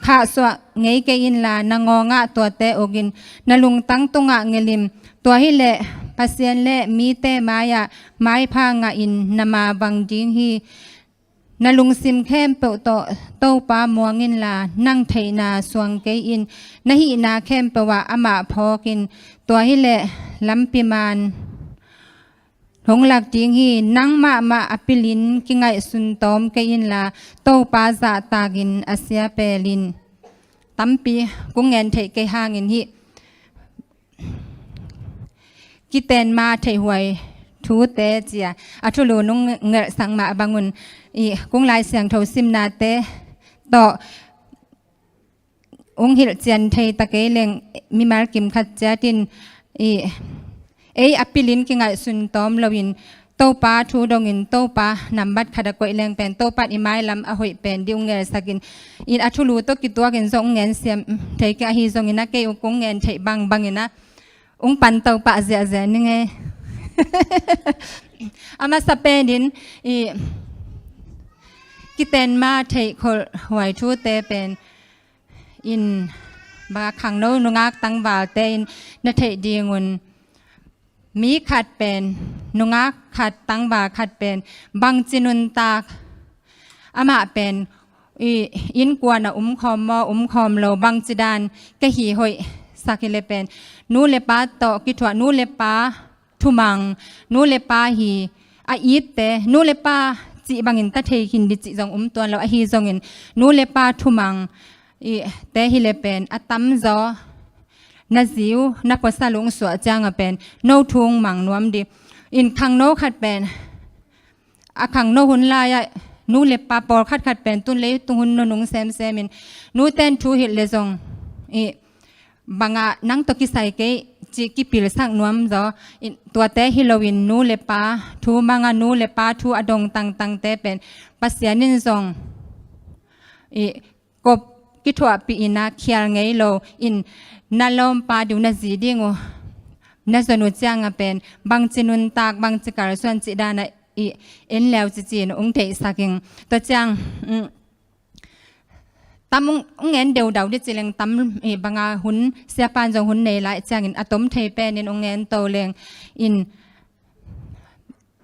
khahsuah ngei kei inla, na ngawngah tuate uk in. Na lungtang tungah ngelh in. Tua hileh Pasian le mite mai-ah maipha ngahin na mavang ding hi. Na lungsim khempeuh tawh Topa muang inla, nang theihna suang kei in. Na hihna khempeuh ah amah phawk in. Tua hileh lampi man hong lak ding hi. Nang mahmah a pilin kingaihsun tawm kei inla, Topa zahtakin a sia pel in. Tampi kong ngen theih kei hangin hih kiten ma theihhuai thute ci-a a thulu nong ngelhsak mah bangun, i, kong Lai Siangtho simnate tawh hong hilhcian thei ta kei leng, mimal kim khat ciat in, i, Ei a pilin kingaihsun tawm loin Topa thu dongin Topa nambat khat a koih leng pen Topa in i mailam a hoih pen ding ung ngelsakin, in a thulu tawh kituakin zong ung ngen siam thei kei ahi zongin a, kei uh kong ngen theih bangbangin a ung pan Topa ziahziah ning ei. A masa penin i kiten ma theih kholh huai thute pen in banga khangno nungak tangvalte in na theih dingun mi khat pen, nungak khat, tangval khat pen bangci nuntak, amah pen i innkuan a umkhawm maw, umkhawm lo, bangci dan ka hi hoih sak hi le pen nu le pa tawh kithuah, nu le pa thumang, nu le pa hi a itte, nu le pa cih bangin ta thei khin di cih zong um tuan lo ahi zongin nu le pa thumang i te hi le pen a tamzaw na ziu na pasal ung suah cianga pen no thung mang nuam di. In khangno khat pen a khangno hun lai-ah nu le pa pawlkhat khat pen tun leitung hun nunung semsemin nu ten thu hilh le zong i banga nang tawh kisai kei cih kipilsak nuam zaw. Tuate hi loin nu le pa thu manga, nu le pa thu a dong tangtangte pen Pasian in zong i kop kithuahpih ina khial ngei lo in na lawmpa diu na zi ding uh na zon uh cianga pen bangci nuntak, bangci kalsuan cih dana i en leu cici in ung theihsak ing. Tua ciang, mm, tam ung, ung ngen deudau di ci leng tam i banga hun siapan zong hun nei lai ciangin a tom thei penin ung ngen to leng in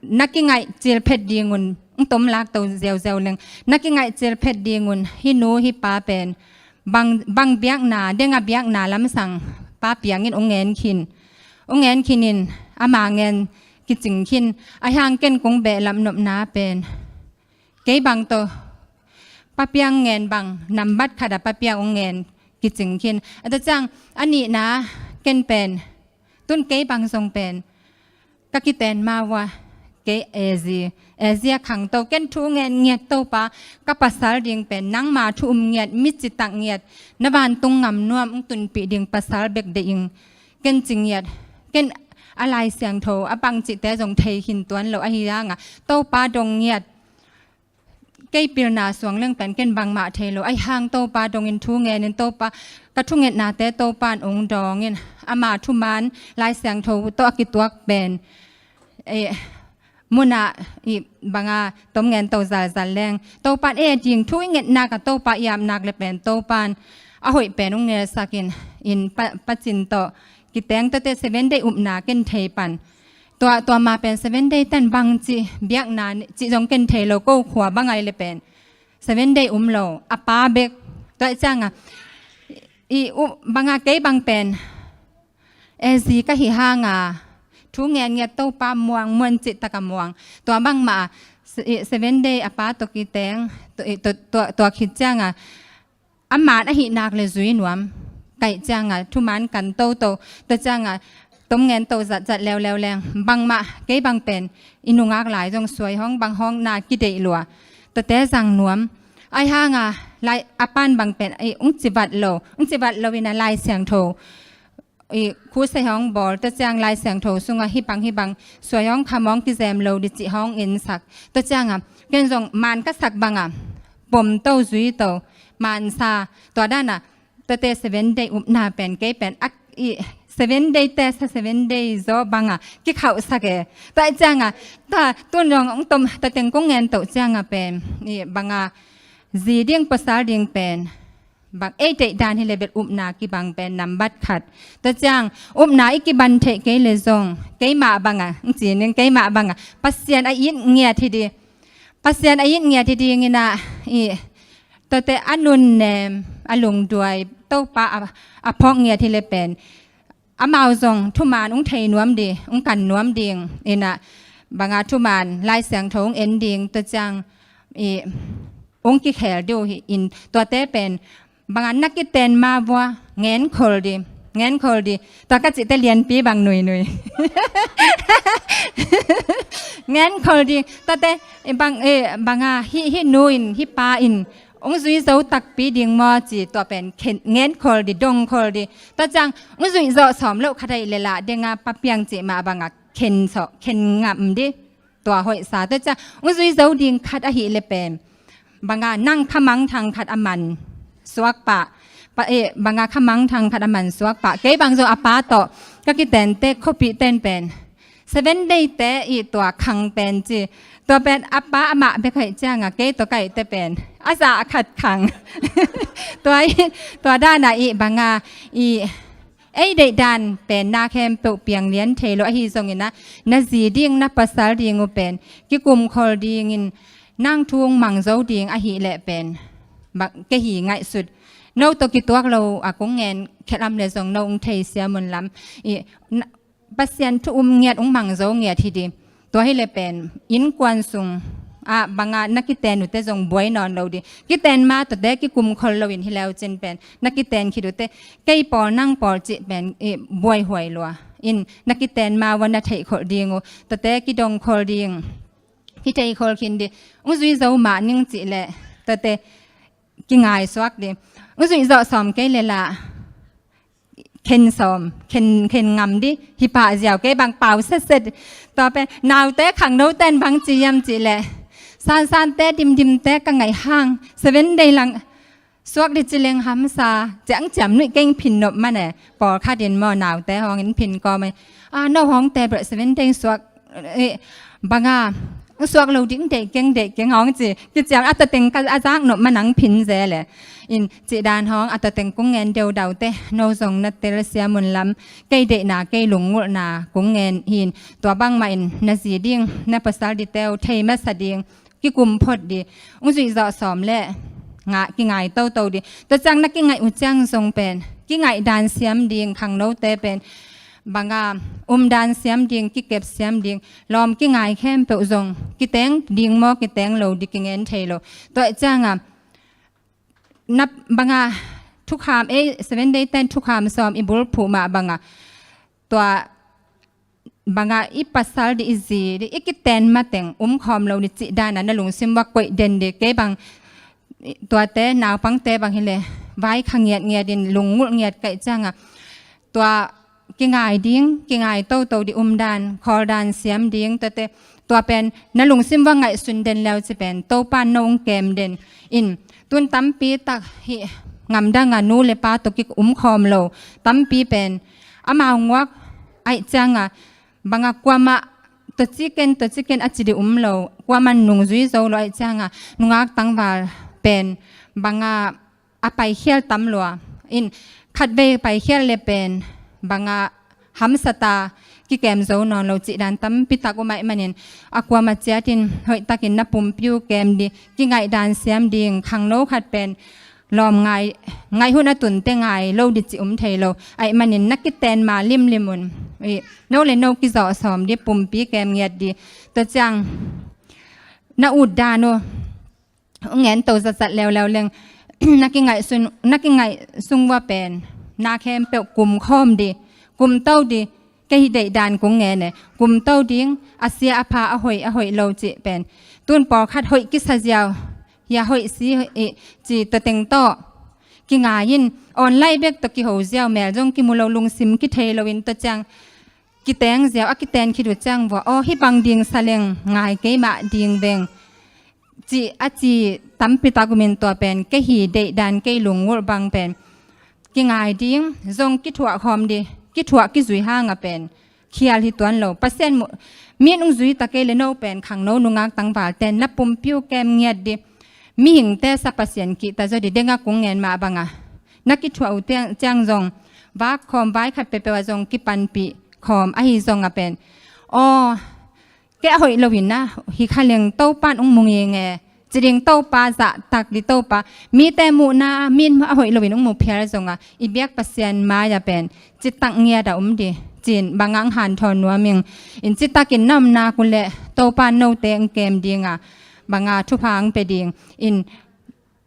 na kingaih cil phet dingun ung tom lak to ziauziau leng na kingaih cil phet dingun hi nu hi pa pen bang, bang biakna, denga biakna lamsang pa piangin ung ngen khin. Ung ngen khinin ama ngen kicing khin. A hiang ken kong behlap nopna pen kei bang tawh pa piang ngen bang nambat khat a pa piang ung ngen kicing khin. A ta ciang a nihna ken pen tun kei bang zong pen ka kiten ma vua kei ezi, ezi a khangto ken thu ngen ngiat Topa, ka pasal ding pen nangma thu um ngiat, mi citak ngiat, na vantung ngam nuam ung tunpih ding pasal bek deih ing. Ken ci ngiat, ken a Lai Siangtho a bang cihte zong thei khin tuan lo ahi hanga Topa dong ngiat kei pilna suang leng pen ken bangmah thei lo. Ahi hang Topa dongin thu ngenin Topa ka thungetnate Topa in ong dawngin ama thuman Lai Siangtho tawh a kituak pen, eh, munah i banga tom ngen to zalzal leng Topa in e ding thu i ngetnak a Topa i apnak le pen Topa in a hoih pen ong ngelsakin in pa, pacin tawh kiteng tawte Seven Day upna ken thei pan. Tua, tua ma pen Seven Day ten bang ci biakna ci zong ken thei lo, ko khua bang ai le pen Seven Day um lo, a pa bek. Tua cianga i u banga kei bang pen ezi ka hi hanga thu ngen ngiat Topa muang muan cih taka muang. Tua bangmah Seven Day a pa tawh kiteng tua, tua, tua khit cianga a man ahih nak le zui nuam. Kaih cianga thuman kan toto, tua cianga tom ngen to zatzat leuleu leng bangmah kei bang pen i nungak lai zong suai hong bang hong na kideih lua. Tuate zang nuam. Ahi hanga lai a pan bang pen i ung civat lo, ung civat lo ina Lai Siangtho i khusei hong bawl, tua ciang Lai Siangtho sunga hibang hibang suai hong kham hong kizem lo di cih hong insak. Tua cianga ken zong man ka sak banga pom to zui to mansa. Tua dana tuate Seven Day upna pen kei pen ak i Seven Day te sa Seven Day zo banga kikhauhsak e. Tua cianga ta tun zong ong tom ta teng kong ngen to cianga pen i banga zi ding pasal ding pen bang ei teih dan hi le bel upna kibang pen nambat khat. Tua ciang upna i kiban theih kei le zong keimah banga, ong ci ning keimah banga Pasian a it ngiat hi di. Pasian a it ngiat hi dingina i tuate a nunnem, a lungduai, Topa a, a phawk ngiat hi le pen amau zong thuman ung thei nuam di, ung kan nuam ding ina banga thuman Lai Siangtho ung en ding, tua ciang i ung kikhel diu hi in tuate pen banga na kiten ma vua ngen khol di, ngen khol di. Tua ka cihte lianpi bang nuinui ngen khol di. Tuate i bang i banga hi, hi nu in hi pa in hong zui zo takpi ding maw ci, tua pen khen, ngen khol di, dong khol di. Tua ciang hong zuih zawh sawm loh khat ahih leh lah, denga papiang cih mah bangah khen sawh, khen ngam di. Tua hoihsa. Tua ciang hong zui zo ding khat ahih leh pen, banga nang khamangthang khat a man suak pah, pa, eh, banga khamangthang khat a man suak pah. Kei bang zong a pa tawh ka kitente khuapihte in pen Seven Day te i tua khang pen ci, tua pen a pa amah bek ahih cianga kei tawh ka hihte pen a zah khat khang. Tua i, tua dana i banga i ei deihdan pen na khempeuh piang lian thei lo ahi zongin ah, na zi ding, na pasal ding uh pen kikum khol dingin nang thu hong mang zo ding ahih leh pen, ba, kei hi ngaihsut. No tawh kituak lo a kong ngen khelam leh zong no hong thei siam un lam. I, na, Pasian thu um ngiat, hong mang zo ngiat hi di. Tua hi leh pen innkuan sung ah banga na kiten uhte zong buai nawn lo di. Kiten ma tuate kikum khol loin hi leu cin pen na kiten khit uhte, kei pawl nang pawl cih pen i buaihuai lua. In na kiten ma ua na theih khol ding uh, tuate kidong khol ding, kithei khol khin di. Hong zui zo mah ning cih leh tuate kingai suak di. Hong zuih zawh sawm kei leh lah khen sawm, khen, khen ngam di, hi pah ziau, kei bang pau setset. Tua pen naute khangnote in bang ci hiam cih leh, sansante dimdimte ka ngaih hang, Seven Day lang suak di ci leng hamsa, ciang ciam nuih keng phin nop man e, pawlkhat in maw naute hawng in phin kawm e, a, no hawngte bel Seven Day suak, eh, banga, suak lo ding deih keng, deih keng hawng ci, kiciam a tateng ka a zak nop man ang phin zel e. In cih dan hawng a tateng kong ngen deudaute, no zong na tel siam un lam, kei deihna, kei lunggulhna kong ngen hi in, tua bangmah in na zi ding, na pasal dite uh thei masa ding, kikum phot di, hong zuih zawh sawm leh nga, kingai toto di. Tua ciang na kingaih uh ciang zong pen, kingaih dan siam ding, khangnote pen, banga, um dan siam ding, kikep siam ding, lawm kingai khempeuh zong, kiteng ding maw, kiteng lo di kingen thei lo. Tua cianga, na banga, thukham, ei, Seven Day ten thukham sawm i bulphuh mah banga, tua banga i pasal di, i zi di, i kiten mateng um khawm lo di cih dana na lungsim ua koih den di. Kei bang tuate, naupangte bang hi leh vai kha ngiatngiat in lunggulh ngiat ka hih cianga, tua kingai ding, kingai toto di, um dan, khawl dan siam ding, tuate, tua pen na lungsim ua ngaihsun den leu ci pen Topan no hong kem den. In tun tampi tak hih ngamdanga nu le pa tawh ki um khawm lo tampi pen amau nguak ahih cianga, banga kuamah tua ci ken, tua ci ken a ci di um lo, kuamah nungzui zo lo ahih cianga, nungak tangval pen banga a paikhial tam lua. In khatvei paikhial le pen banga hamsata kikem zo nawn lo cih dan tampi tak um ahih manin, a kuamah ciatin hoihtakin na pumpi uh kem di, kingaih dan siam ding, khangno khat pen lawm ngai, ngaih hun a tunte ngai lo di cih um thei lo. Ahih manin na kiten ma limlim un. I, no le no kizawh sawm di, pumpi kem ngiat di. Tua ciang na ut dan uh hong ngen to zatzat leuleu leng, na kingaih sun, na kingaih sung ua pen na khempeuh kum khawm di, kum to di. Kei hi deih dan kong ngen e, kum to ding, a sia a pha, a hoih a hoih lo cih pen. Tun pawlkhat hoih kisa ziau, hia hoih si hoih i ci tua teng tawh kingai in, online bek tawh kiho ziau, mel zong kimu lo, lungsim kithei loin tua ciang kiteng ziau, a kiten khit uh ciang vua, aw, hih bang ding sa leng ngai kei mah ding veng, cih a ci tampi tak um in, tua pen kei hi deih dan, kei lunggulh bang pen kingai ding, zong kithuah khawm di, kithuah kizui hanga pen khial hi tuan lo. Pasian mu-, min hong zui ta kei le no pen khangno nungak tangvalte na pumpi uh kem ngiat di. Mihingte sa Pasian kihta zaw di, denga kong ngen mah banga na kithuah uh ciang, ciang zong vak khawm, vai khat peuhpeuh ah zong kipanpih khawm ahi zonga pen, aw, kei a hoih loin ah hi kha leng Topan hong mu ngenge ci ding, Topa zahtak di, Topa, mite muhna, min a hoih loin hong mu phial zonga i biak Pasian mai-ah pen citak ngiat a um di, ci-in banga hong hanthawn nuam ing. In citakin na om nak uh leh Topan note hong kem dinga, banga thupha hong pia ding. In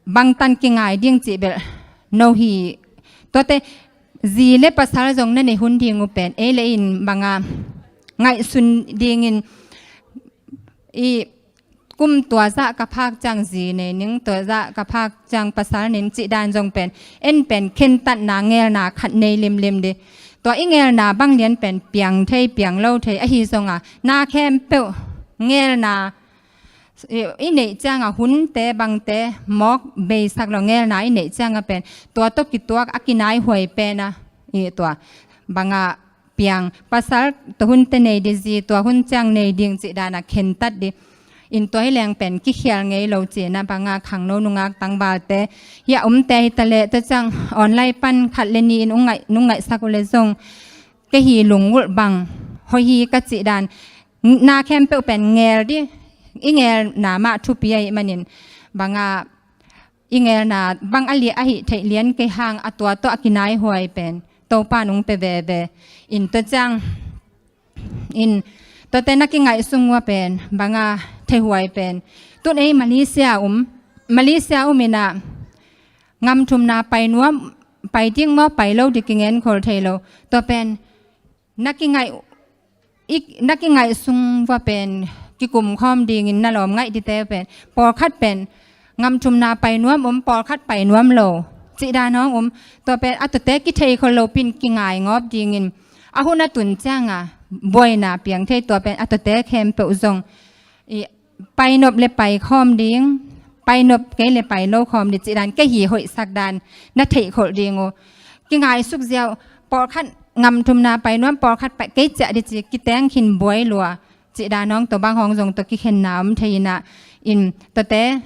bangtan kingai ding cih bel no hi. Tuate zi le pasal zong na nei hun ding uh pen ei le in banga ngaihsun dingin i kum tua zah ka phak ciang zi nei ning, tua zah ka phak ciang pasal nei ning cih dan zong pen, en pen khentatna ngelna khat nei limlim di. Tua i ngelna bang lian pen piang thei piang lo thei ahi zong a, na khempeuh ngelna i, i neih ciang a hunte bangte mawk beisak lo ngelna i neih ciang a pen, tua tawh kituak a kinaihuai pen a, i tua bang a piang, pasal tua hunte nei di zi, tua hun ciang nei ding cih dan a khentat di. In tua hi leng pen kikhial ngei lo cih na bang a khangno nungak tangvalte hi a umte hi ta leh, tua ciang online pan khat le ni in ung ngaih, nung ngaihsak uh le zong, kei hi lungulh bang hoih hi ka cih dan, na khempeuh pen ngel di, i ngelna mah thupi ahih manin, bang a i ngelna bang a liah ahih theih lian kei hang a, tua tawh a kinaihuai pen Topa nung pe veve. In tua ciang, in tuate na kingaih sung ua pen bang a theihuai pen, tun ei Malaysia um, Malaysia um in a, ngam thumna pai nuam, pai ding maw pai lo di kingen khol thei lo. Tua pen na kingaih, i, na kingaih sung ua pen kikum khawm dingin na lawm ngaih dite pen, pawlkhat pen ngam thumna pai nuam um, pawlkhat pai nuam lo cih dan hong um. Tua pen a tuate kithei khol lo pin kingai ngawp dingin, a hun a tun ciang a buaina piang thei, tua pen a tuate khempeuh zong i painop le pai khawm ding, painop kei le pai lo khawm ding cih dan, kei hi hoihsak dan na theih kholh ding uh. Kingaih suk ziau, pawlkhat ngam thumna pai nuam, pawlkhat pai kei ciah di ci, kiteng khin buai lua cih dan hong, tua bang hong zong tua kikhenna om thei in a, in tuate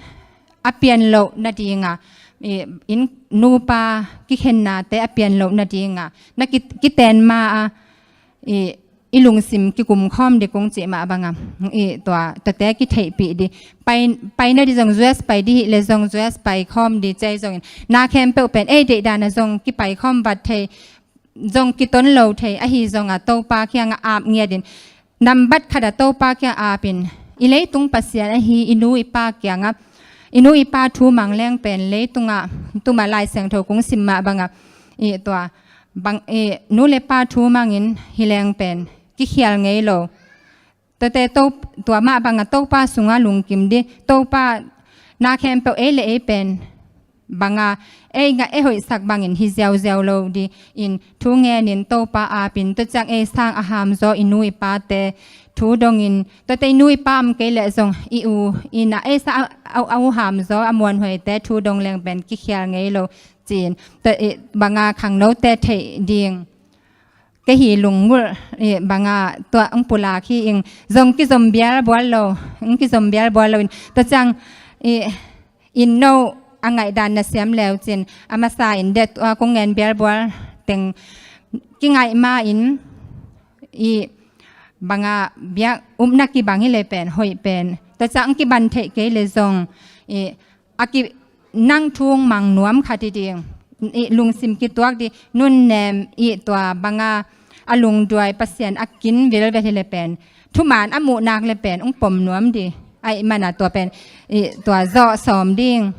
a pian loh nading a, i, in nupa kikhennate a pian loh nading a, na ki, kiten ma a, i, i lungsim kikum khawm di kung cih mah bang a, i, tua, tuate kitheihpih di. Pai, pai na di zong U S pai di hi le zong U S pai khawm di cih zongin, na khempeuh pen ei deih dan a zong kipai khawm vat thei, zong kiton lo thei, ahi zong a Topa kiang a ap ngiat in, nambat khat a Topa kiang a ap in, i leitung Pasian ahi i nu i pa kiang a, i nu i pa thu mang leng pen leitung a, tuma Lai Siangtho kung sim mah bang a, i tua, bang, i nu le pa thu mang in hi leng pen kikhial ngei lo. Tuate to, tua mah bang a Topa sung a lungkim di, Topa na khempeuh ei le ei pen bang a, ei ngah ei hoihsak bangin hi ziauziau lo di, in thu ngen in Topa ap in, tua ciang ei sang a hamzaw i nu i pate thu dongin, tuate i nu i pa om kei leh zong i u, i na ei sang a, a, a u hamzaw a muanhuaite thu dong leng pen kikhial ngei lo ci-in, tua, i, bang a khangnote theih ding. Kei hi lungngulh, i, bang a tua ang pulak hi ing, zong kizom bial bual lo, ang kizom bial bual lo in, tua ciang, i, in no a ngaihdan na siam leu cin, a masa in det, a, kong ngen bial bual teng kingaih ma in, i, bang a biak upna kibang hi le pen, hoih pen. Tua ciang ang kiban theih kei le zong, i, a ki nang thung mang nuam khat hi ding. I lungsim kituak di, nunnem i tua bang a, a lungduai Pasian a kin vilvel hi le pen, thuman a muhnak le pen ung pom nuam di. Ahih man a tua pen, i tua zawh sawm ding,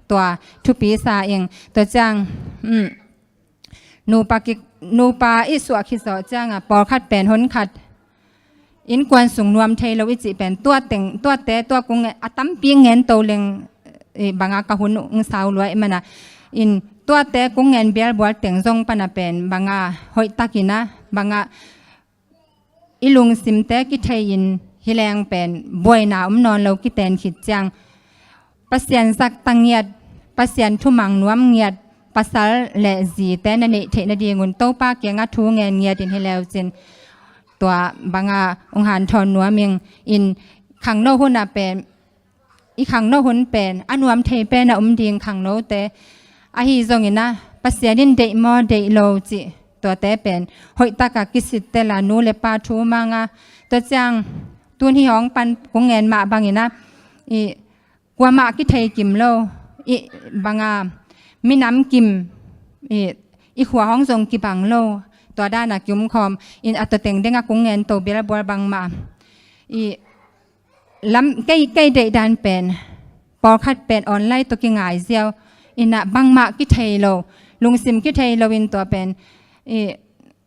tua thupi sa ing, tua ciang, um, nupa ki, nupa i suah khit zawh ciang a, pawlkhat pen hon khat, innkuan sung nuam thei lo i cih pen, tua teng, tuate, tua kung nge-, a tampi ngen to leng, i, bang a ka hun ung sau lua ahih man a. In tuate kung ngen bial bual teng zong pan a pen, bang a hoih takin a, bang a i lungsimte kithei in hi leng pen, buaina om nawn lo kiten khit ciang. Pasian zakta ngiat, Pasian thumang nuam ngiat, pasal le zite na neih theih nadingun Topa kiangah thu ngen ngiat in hi leu cin. Tua bang a ung hanthawn nuam ing in khangno hun a pen, i khangno hun pen, a nuam thei pen a um ding khangnote. Ahi zongin a, Pasian in deih maw, deih lo cih, tuate pen, hoih taka kisit tel a nu le pa thu mang a. Tua ciang, tun hi hong pan kung ngen mah bangin a, i, kuamah kithei kim lo, i bang a, minam kim, i, i khua hong zong kibang lo, tua dan a kium khawm, in a tua teng deng a kung ngen to bial bual bangmah. I lam, kei, kei deih dan pen, pawlkhat pen online tawh kingai ziau, in a bangmah kithei lo, lungsim kithei lo in tua pen, i,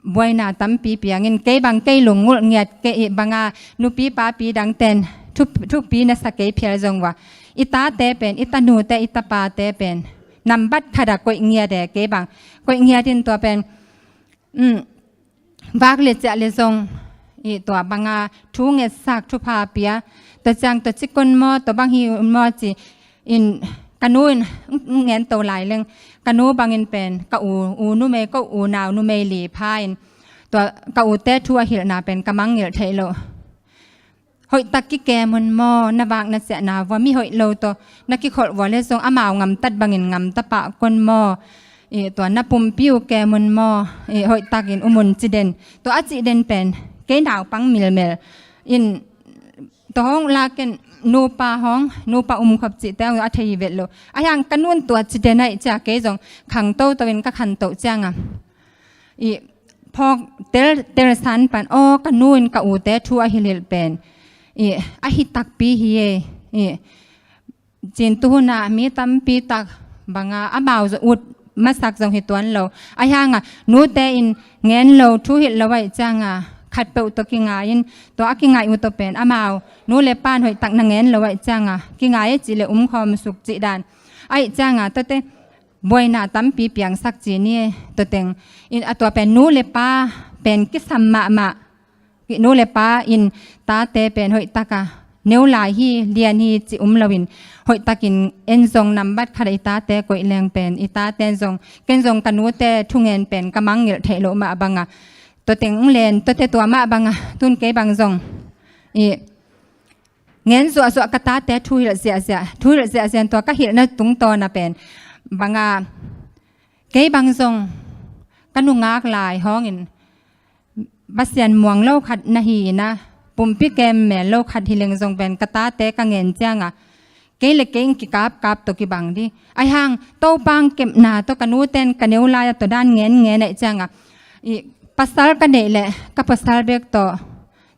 buaina tampi piangin, kei bang kei lungngulh ngiat, kei i bang a nupi papi dangten Thu, thupi na sa kei phial zong uh a, i tate pen, i tanute, i tapate pen nambat khat ah koih ngiat e, kei bang koih ngiat in tua pen, um, vak le ciah le zong, i tua banga thu ngetsak, thupha pia, tua ciang tua ci kon maw, tua bang hi un maw ci in, ka nu in, ng-, ngen to lai leng, ka nu bangin pen, ka u, u numei, ka u nau numei li pha in, tua ka ute thu a hilhna pen ka mangngilh theih loh. Hoihtak kikem un maw, na vak na ciahna vua, mi hoih lo tawh na kikholh vua le zong amau ngamtat bangin ngamta pah kon maw, i tua na pumpi uh kem un maw, i hoihtakin um un ci den. Tua a cih den pen kei naupang milmel in, tua hong lakin nupa hong, nupa um khop cihte hong a thei hi vet lo. A hiang ka nun tua ci den aih cia, kei zong khang toto in ka khantoh cianga, i phawk tel, tel san pan, aw, ka nu in ka ute thu a hilhilh pen, i a hi takpi hi e, i cin tuhuna mi tampi tak banga amau zong ut masak zong hi tuan lo. A hianga nute in ngen lo, thu hilh lo aih cianga khatpeuh tawh kingai in, tua a kingai uh tawh pen amau nu le pan hoihtak na ngen lo aih cianga kingai e cih le um khawm suk cih dan aih cianga tuate buaina tampi piangsak ci ni e, tua teng in a tua pen nu le pa pen kisam mahmah. Nu le pa in tate pen hoihtaka neu lai hi, lian hi ci um loin, hoihtakin en zong nambat khat ah i tate koih leng pen, i tate zong, ken zong ka nute thungen pen ka mangngilh theih loh mah banga, tua teng ung len, tuate tua mah banga, tun kei bang zong i ngen zuahzuah ka tate thu hilh ziahziah, thu hilh ziahziah in tua ka hilhna tungtawna pen banga, kei bang zong ka nungak lai hawngin Pasian muang lo khat na hi ina, pumpi kem mel lo khat hi leng zong pen ka tate ka ngen cianga kei le kei in kikapkap tawh kibang di. Aihang Topa kepna tawh ka nuten ka neu lai-a tua dan ngen ngen aih cianga, i pasal ka neih le ka pasal bek tawh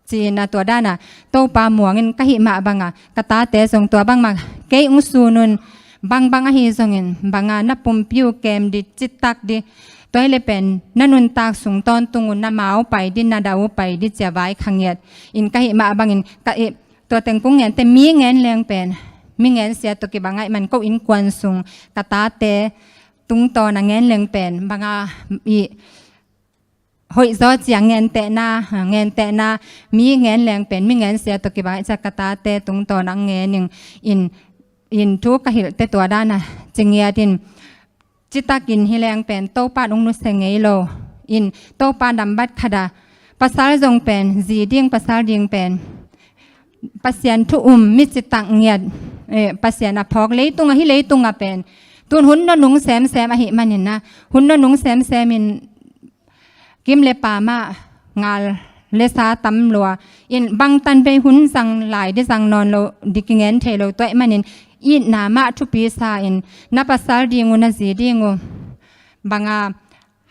cina tua dana Topa muangin ka hih mah banga ka tate zong tua bangmah kei ung sunun, bangbang ahi zongin banga na pumpi uh kem di, citak di, tua hi le pen na nuntak sung tawntung uh na mau pai di, na dau pai di cia vai khangiat in ka hih mah bangin ka i, tua teng kung ngente mi ngen leng pen mi ngen sia tawh kibang aih man ko innkuan sung ka tate tungtawna ngen leng pen banga i hoih zaw cia ngentehna, ngentehna, mi ngen leng pen mi ngen sia tawh kibang aih cia ka tate tungtawna ngen in, in, in thu ka hilhte tua dana ci ngiat in, citakin hi leng pen Topa in ung nusia ngei lo in, Topa nambat khata pasal zong pen zi ding, pasal ding pen Pasian thu um, mi citak ngiat, eh, Pasian a phawk leitunga, hi leitunga pen tun hun nunung semsem ahih manin a, hun nunung semsem in kim le pa mah ngal le sa tam lua in, bangtan bei hun zang lai di, zang nawn lo di, kingen thei lo, tua ahih manin itna mah thupi sa in, na pasal ding uh, na zi ding uh banga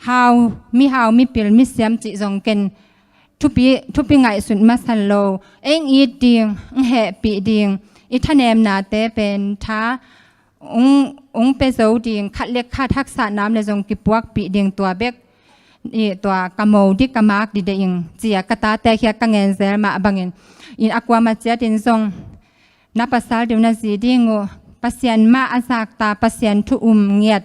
hau, mihau, mipil, misiam cih zong ken thupi, thupi ngaihsut masa lo. Eng it ding, eng hehpih ding, i thanemnate pen tha ung, ung pia zo ding, khat le khat haksatna om le zong kipuakpih ding, tua bek i tua ka mo di, ka mak di deih ing cia ka tate khiat ka ngen zel mah bangin, in a kuama ciatin zong na pasal ding uh, na zi ding uh, Pasian mah a zakta, Pasian thu um ngiat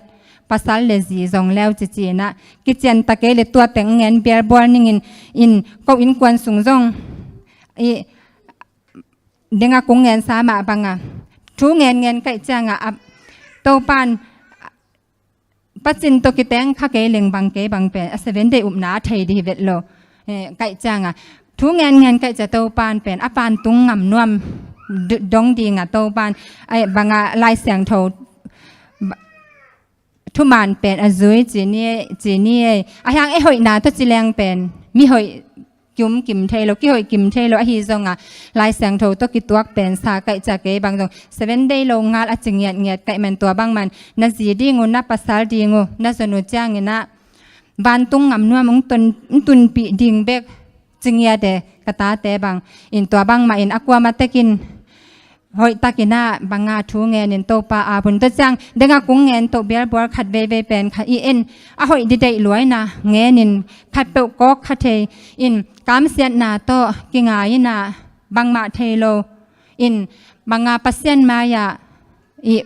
pasal le zi zong leu cici na kician ta kei le tua teng ngen bialbual ningin, in ko innkuan sung zong i dinga kung ngen sa mah banga thu ngen ngen kaih cianga a Topan pacin tawh kiteng kha kei leng bang kei bang pen a Seven Day upna a thei di hi vet lo. Eh, kaih cianga thu ngen ngen kaih cia Topan pen a pan tung ngam nuam du-, dong dinga Topan, eh, banga Lai Siangtho ba-, thuman pen a zui ci ni, ci ni ei. A hiang e hoihna tawh ci leng pen mi hoih kium kim thei lo, kihoih kim thei lo ahi zonga Lai Siangtho tawh kituak pen sa kaih cia kei bang zong Seven Day lo ngal a ci ngiatngiat kaih man, tua bangman na zi ding uh, na pasal ding uh, na zon uh ciangin a vantung ngam nuam ung tun, ung tunpih ding bek ci ngiat e ka tate bang. In tua bangmah in a kuama tekin hoihtakin a banga thu ngenin Topa a pun tua ciang denga kung ngen toh bialbual khat veivei pen kha i en a hoih di deih luaina ngenin khatpeuh kawk kha thei in kamsiatna tawh kingai ina bangmah thei lo In banga Pasian mai-ah i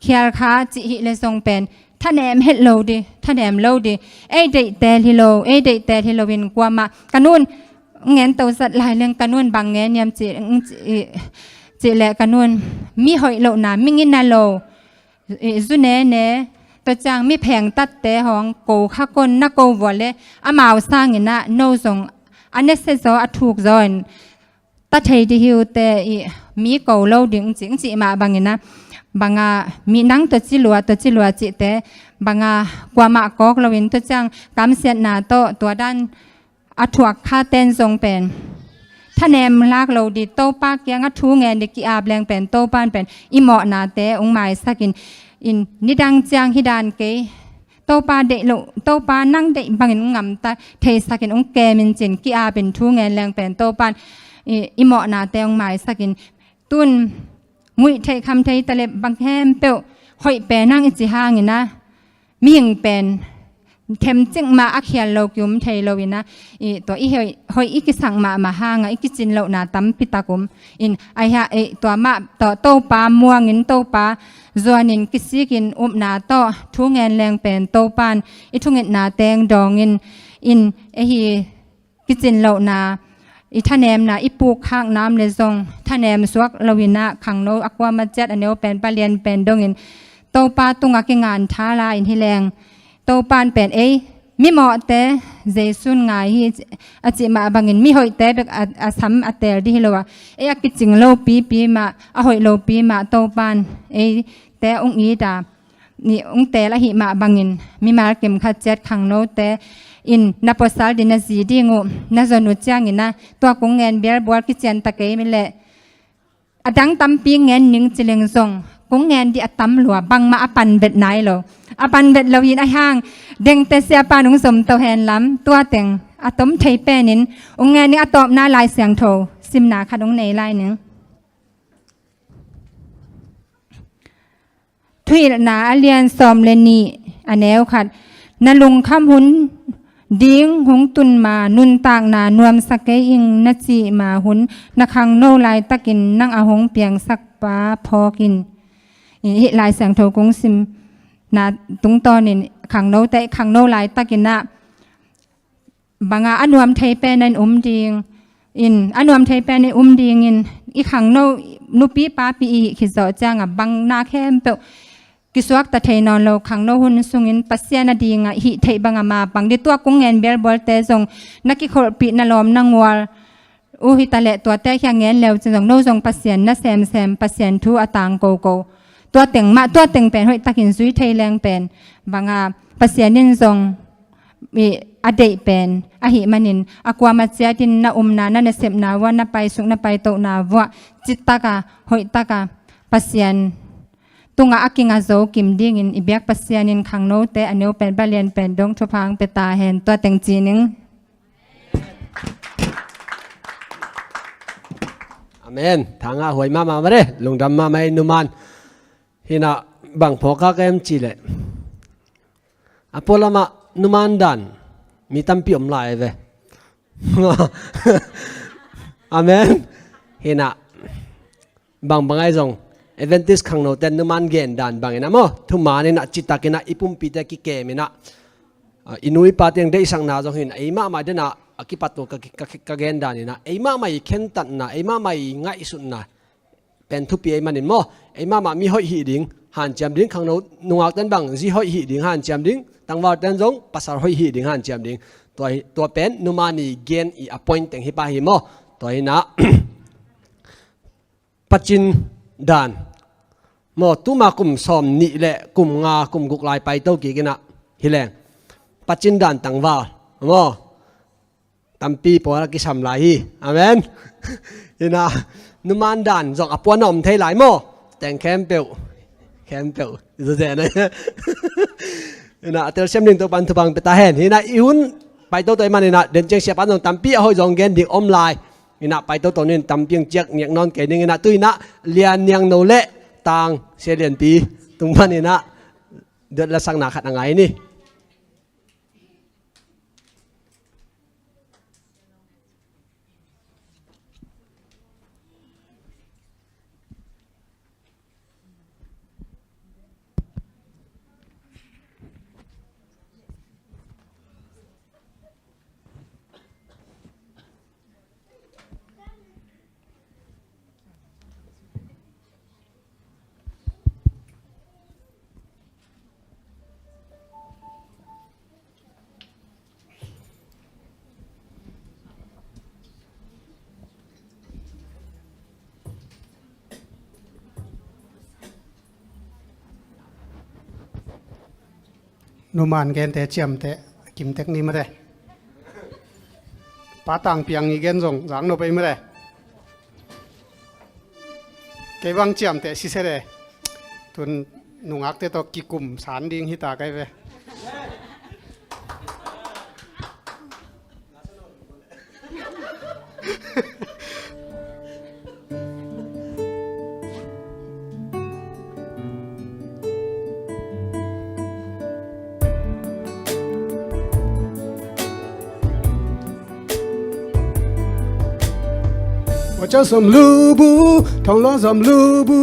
khial kha cih hi le zong pen thanem het lo di, thanem lo di. Ei deih tel hi lo, ei deih tel hi lo in kuamah ka nun ngen to zat lai leng ka nun bang ngen niam cih, cih, cih le ka nun mi hoih lohna, mi ngina lo, i, zu nene, tua ciang mi phengtatte hong ko kha kon na ko vua le amau sangin ah no zong a nese zaw a thuk zaw in ta thei di hi uh teh, i, mi ko lo ding cih, cih mah bangin ah banga mi nang tua ci lua, tua ci lua cihte banga kuamah kawk loin tua ciang kamsiatna tawh tua dan a thuak kha ten zong pen thanem lak lo di, Topa kiang a thu ngen di ki-ap leng pen Topa in pen i mawhnate ong maisak in, in nidang ciang hi dan kei, Topa deih lo, Topa nang deih bangin ong ngamta theisak in ong kem in cin ki-ap in thu ngen leng pen Topa in i, i mawhnate ong maisak in, tun muih theih kham thei talep bang khempeuh hoih pen hang i ci hangin ah mihing pen themcik mah a khial lo ki-um thei lo in ah, i, tua i hoih, hoih i kisak mahmah hangah i kicin lohna tampi tak um in, ahi hang, i, tua mah tawh Topa muangin Topa zuanin kisikin upna tawh thu ngen leng pen Topa in i thungetna teng dawngin, in, ei hi kicin lohna, i thanemna, i puk khakna om le zong thanem suak loin ah khangno a kuama ciat a neu pen palian pen dongin Topa tungah kingan tha la in hi leng Topa in pen ei mimawhte Jesu in ngai hi a cih mah bangin mihoihte bek a, a sam a tel di hi lo a, ei a kicing lopipi mah, a hoih lopi mah Topa in eite ong it a, nih ong tel ahih mah bangin mimal kim khat ciat khangnote in na pawsal di na zi ding uh na zon uh ciangin ah tua kong ngen bialbual kician ta kei mi leh a dang tampi ngen ning ci leng zong kong ngen di a tam lua, bangmah a pan vet nai lo. A pan vet lo in ahi hang dengte siapa nung zom to hen lam tua teng a tom thei penin ong ngen ning. A tawpna Lai Siangtho simna khat ong nei lai ning. Thuhilhna a lian sawm le nih a neu khat. Na lungkham hun ding hong tun ma, nuntakna nuamsa kei ing na cih ma hun na khangno laitakin nang a hong piangsak pa phawk in. I, hih Lai Siangtho kong simna tungtawnin khangnote, khangno laitakin ah banga a nuam thei pen in um ding in, a nuam thei pen in um dingin i khangno nupi papi i hih khit zawh cianga bang na khempeuh kisuakta thei nawn lo khangno hun sungin Pasian a dinga hih theih banga mapang di. Tua kong ngen bialbualte zong na kikholhpih na lawm na ngual uh hi taleh tuate khia ngen leu cin zong no zong Pasian na semsem, Pasian thu a tang koko. Tua teng mah, tua teng pen hoihtakin zui thei leng pen banga Pasian in zong i a deih pen ahih manin a kuama ciatin na umna, na nasepna vuah, na paisuk na paitohna vuah cittaka hoihtaka Pasian tungah a kinga zo kim dingin i biak Pasian in khangnote a neu pen palian pen dong thupha ong pia ta hen. Tua teng ci ning. Amen. Thangah huai mahmah mare, lungdam mahmah ei numan. Hinah bang phawk ka kem cih leh a pualamah numan dan mi tampi om lai ve. Amen. Hinah bangbang ai zong Adventist khangnote numan gen dan bangin ah maw, thuman inah citak inah i pumpite kikem inah, ah, i nu i pa tiang deihsakna zong hinah ei mahmah denah a kipat uh ka, ka, ka gen dan inah ei mahmah i khentatna, ei mahmah i ngaihsutna pen thupi ei manin maw, ei mahmah mi hoih hih ding hanciam ding, khangno nungakten bang zi hoih hih ding hanciam ding, tangvalten zong pasal hoih hih ding hanciam ding. Tua hi, tua pen numan i gen i a point teng hi pah hi maw. Tua hinah pacin dan maw, tuma kum sawm nih le kum nga, kum guk lai paito kik inah hi leng pacin dan tangval maw, tampi pawl a kisam lai hi. Amen. Hinah numan dan zong a puan a om thei lai maw. Teng khempeuh, khempeuh zuzena. Hinah a telsiam ding Topan thupha ong pia ta hen. Hinah i hun paito to i man inah den ciang siapan zong tampi a hoih zong gen ding om lai. Hinah paito to ning, tampi ong ciak ngiak nawn kei ning. Hinah tu inah Lian Niang No le Tang Sia Lianpi tung pan inah duat lasakna khat a ngai ni. Numan gente ciamteh kimtek ni mate. Pa Tang Piang i gen zong zak nop ei mate. Kei bang ciamteh siseh e. Tun nungakte tawh kikum san ding hi ta kei ve. Wa cang som lu bu, thong lo som lu bu.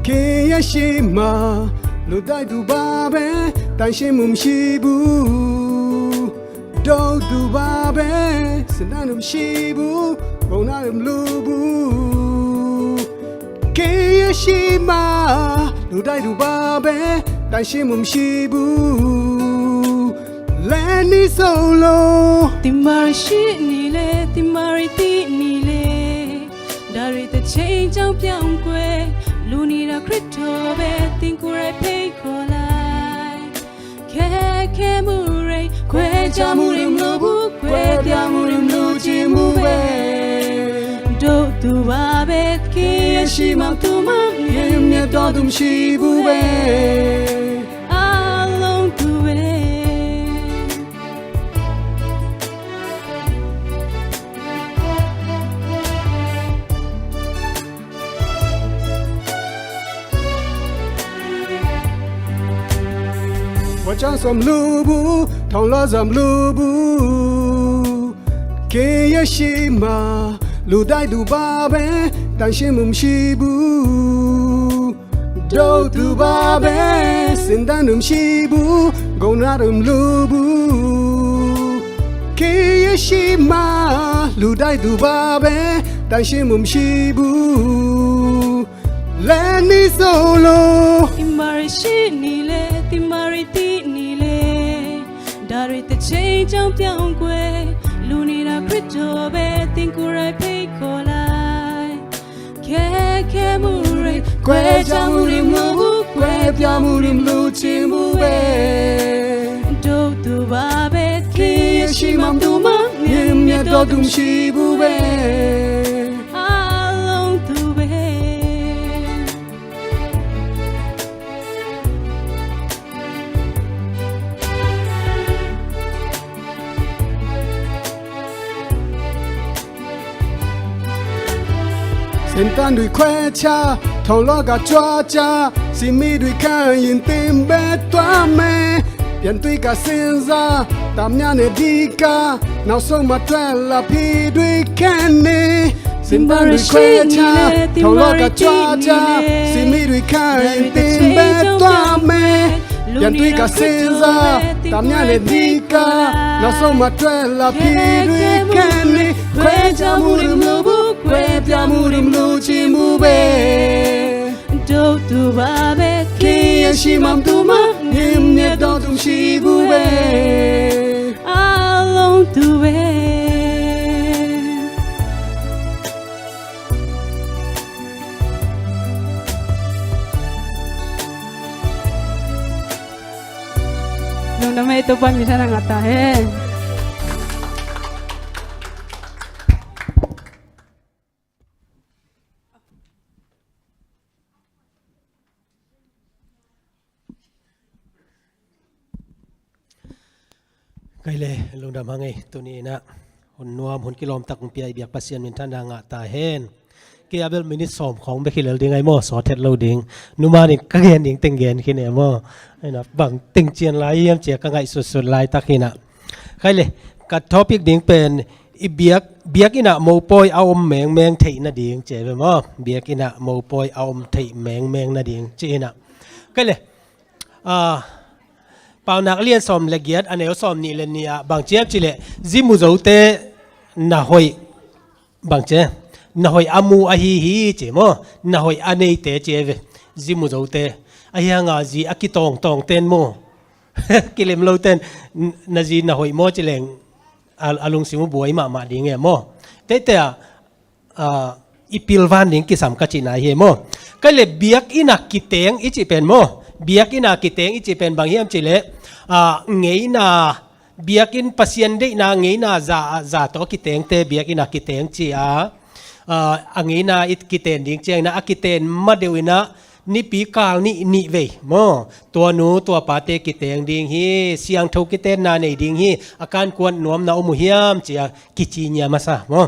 Kei a shi ma, lu dai du ba be, tai shi mum shi bu. Do du ba be, sin da num shi bu, gong na num lu bu. Kei a shi ma, lu dai du ba be, tai shi mum shi bu. Leni solo. Timari shi ni le, timari ti ni le. Dari te chei jang piang kue, lu ni da krito be, ting kurai pei kolai. Keke murei, kwe ja murim lubu, kwe ja murim luji mube. Do tu babet ki shimam tumam, yim ye do dum shibube. Along tube. Wa cang som lubu, thong lo zam lubu. Kei a shima, lu dai du ba be, tan shim um shibu. Do tu ba be, sin dan um shibu, go na um lubu. Kei a shima, lu dai du ba be, tan shim um shibu. Leni solo. Timari shi ni le, timari ti ni le. Dari te chei jang piang kue, lu ni na krito be, ting kurai pei kolai. Keke murei, kwe ja murim lubu, kwe ja murim luji mube. Do tu ba be, ki shimam tumam, yim ye do dum shibube. Along tube. Sintan dui kwe cha, thong lo ka chua cha, simi dui ka yin tim be tua me. Pian tui ka sin za, tam nya ne di ka, nau song ma tua la pi dui ken ni. Sintan dui kwe cha, thong lo ka chua cha, simi dui ka yin tim be tua me. Pian tui ka sin za, tam nya ne di ka, nau song ma tua la pi dui ken ni. Kwe ja murim lubu, kwe ja murim luji mube. Do tu ba be, ki shimam tumam, yim ye do dum shibube. Along tube. Nung na mei to pan mi sana ngata he. Kai le, lungdam hang ei, tuni inah hun nuam, hun kilawm tak hong pia i biak Pasian minthanna ngah ta hen. Kei a bel minit sawm khawng bek hi lel ding ai maw, sawt het lo ding. Numan in ka gen ding teng gen khin e maw. Ai na, bang teng cian lai hiam cia ka ngaihsutsut laitak hi inah. Khai le, ka topic ding pen i biak, biak innah mopawi a om mengmeng theih nading ci ve maw? Biak innah mopawi a om theih mengmeng nading ci innah. Khai le, ah, Paunak lian sawm le giat, a neu sawm nih le nih ah bang ciam ci le, zi mu zote na hoih, bang ci, na hoih a mu ahi hi ci maw? Na hoih a neite ci ve, zi mu zote. Ahi hanga zi a kitawngtawng ten maw? Kilem lo ten, n-, na zi na hoih maw ci leng, a, a lungsim uh buai mahmah ding e maw? Teite ah, ah, i pilvan ding kisam ka cihna hi e maw? Kai le biak innah kiteng i cih pen maw? Biakinn a kiteng i cih pen bang hiam cih leh, ah, ngeina, biakinn Pasian deihna ngeina za, za tawh a kitengte biakinn a kiteng ci a, ah, a ngeina i kiten ding ciangin ah a kiten ma deuh in ah nipi kal nih, nih vei maw, tua nu tua pate kiteng ding hi, siangtho kitenna nei ding hi, a kankuan nuamna om uh hiam ci a kici nia masa maw.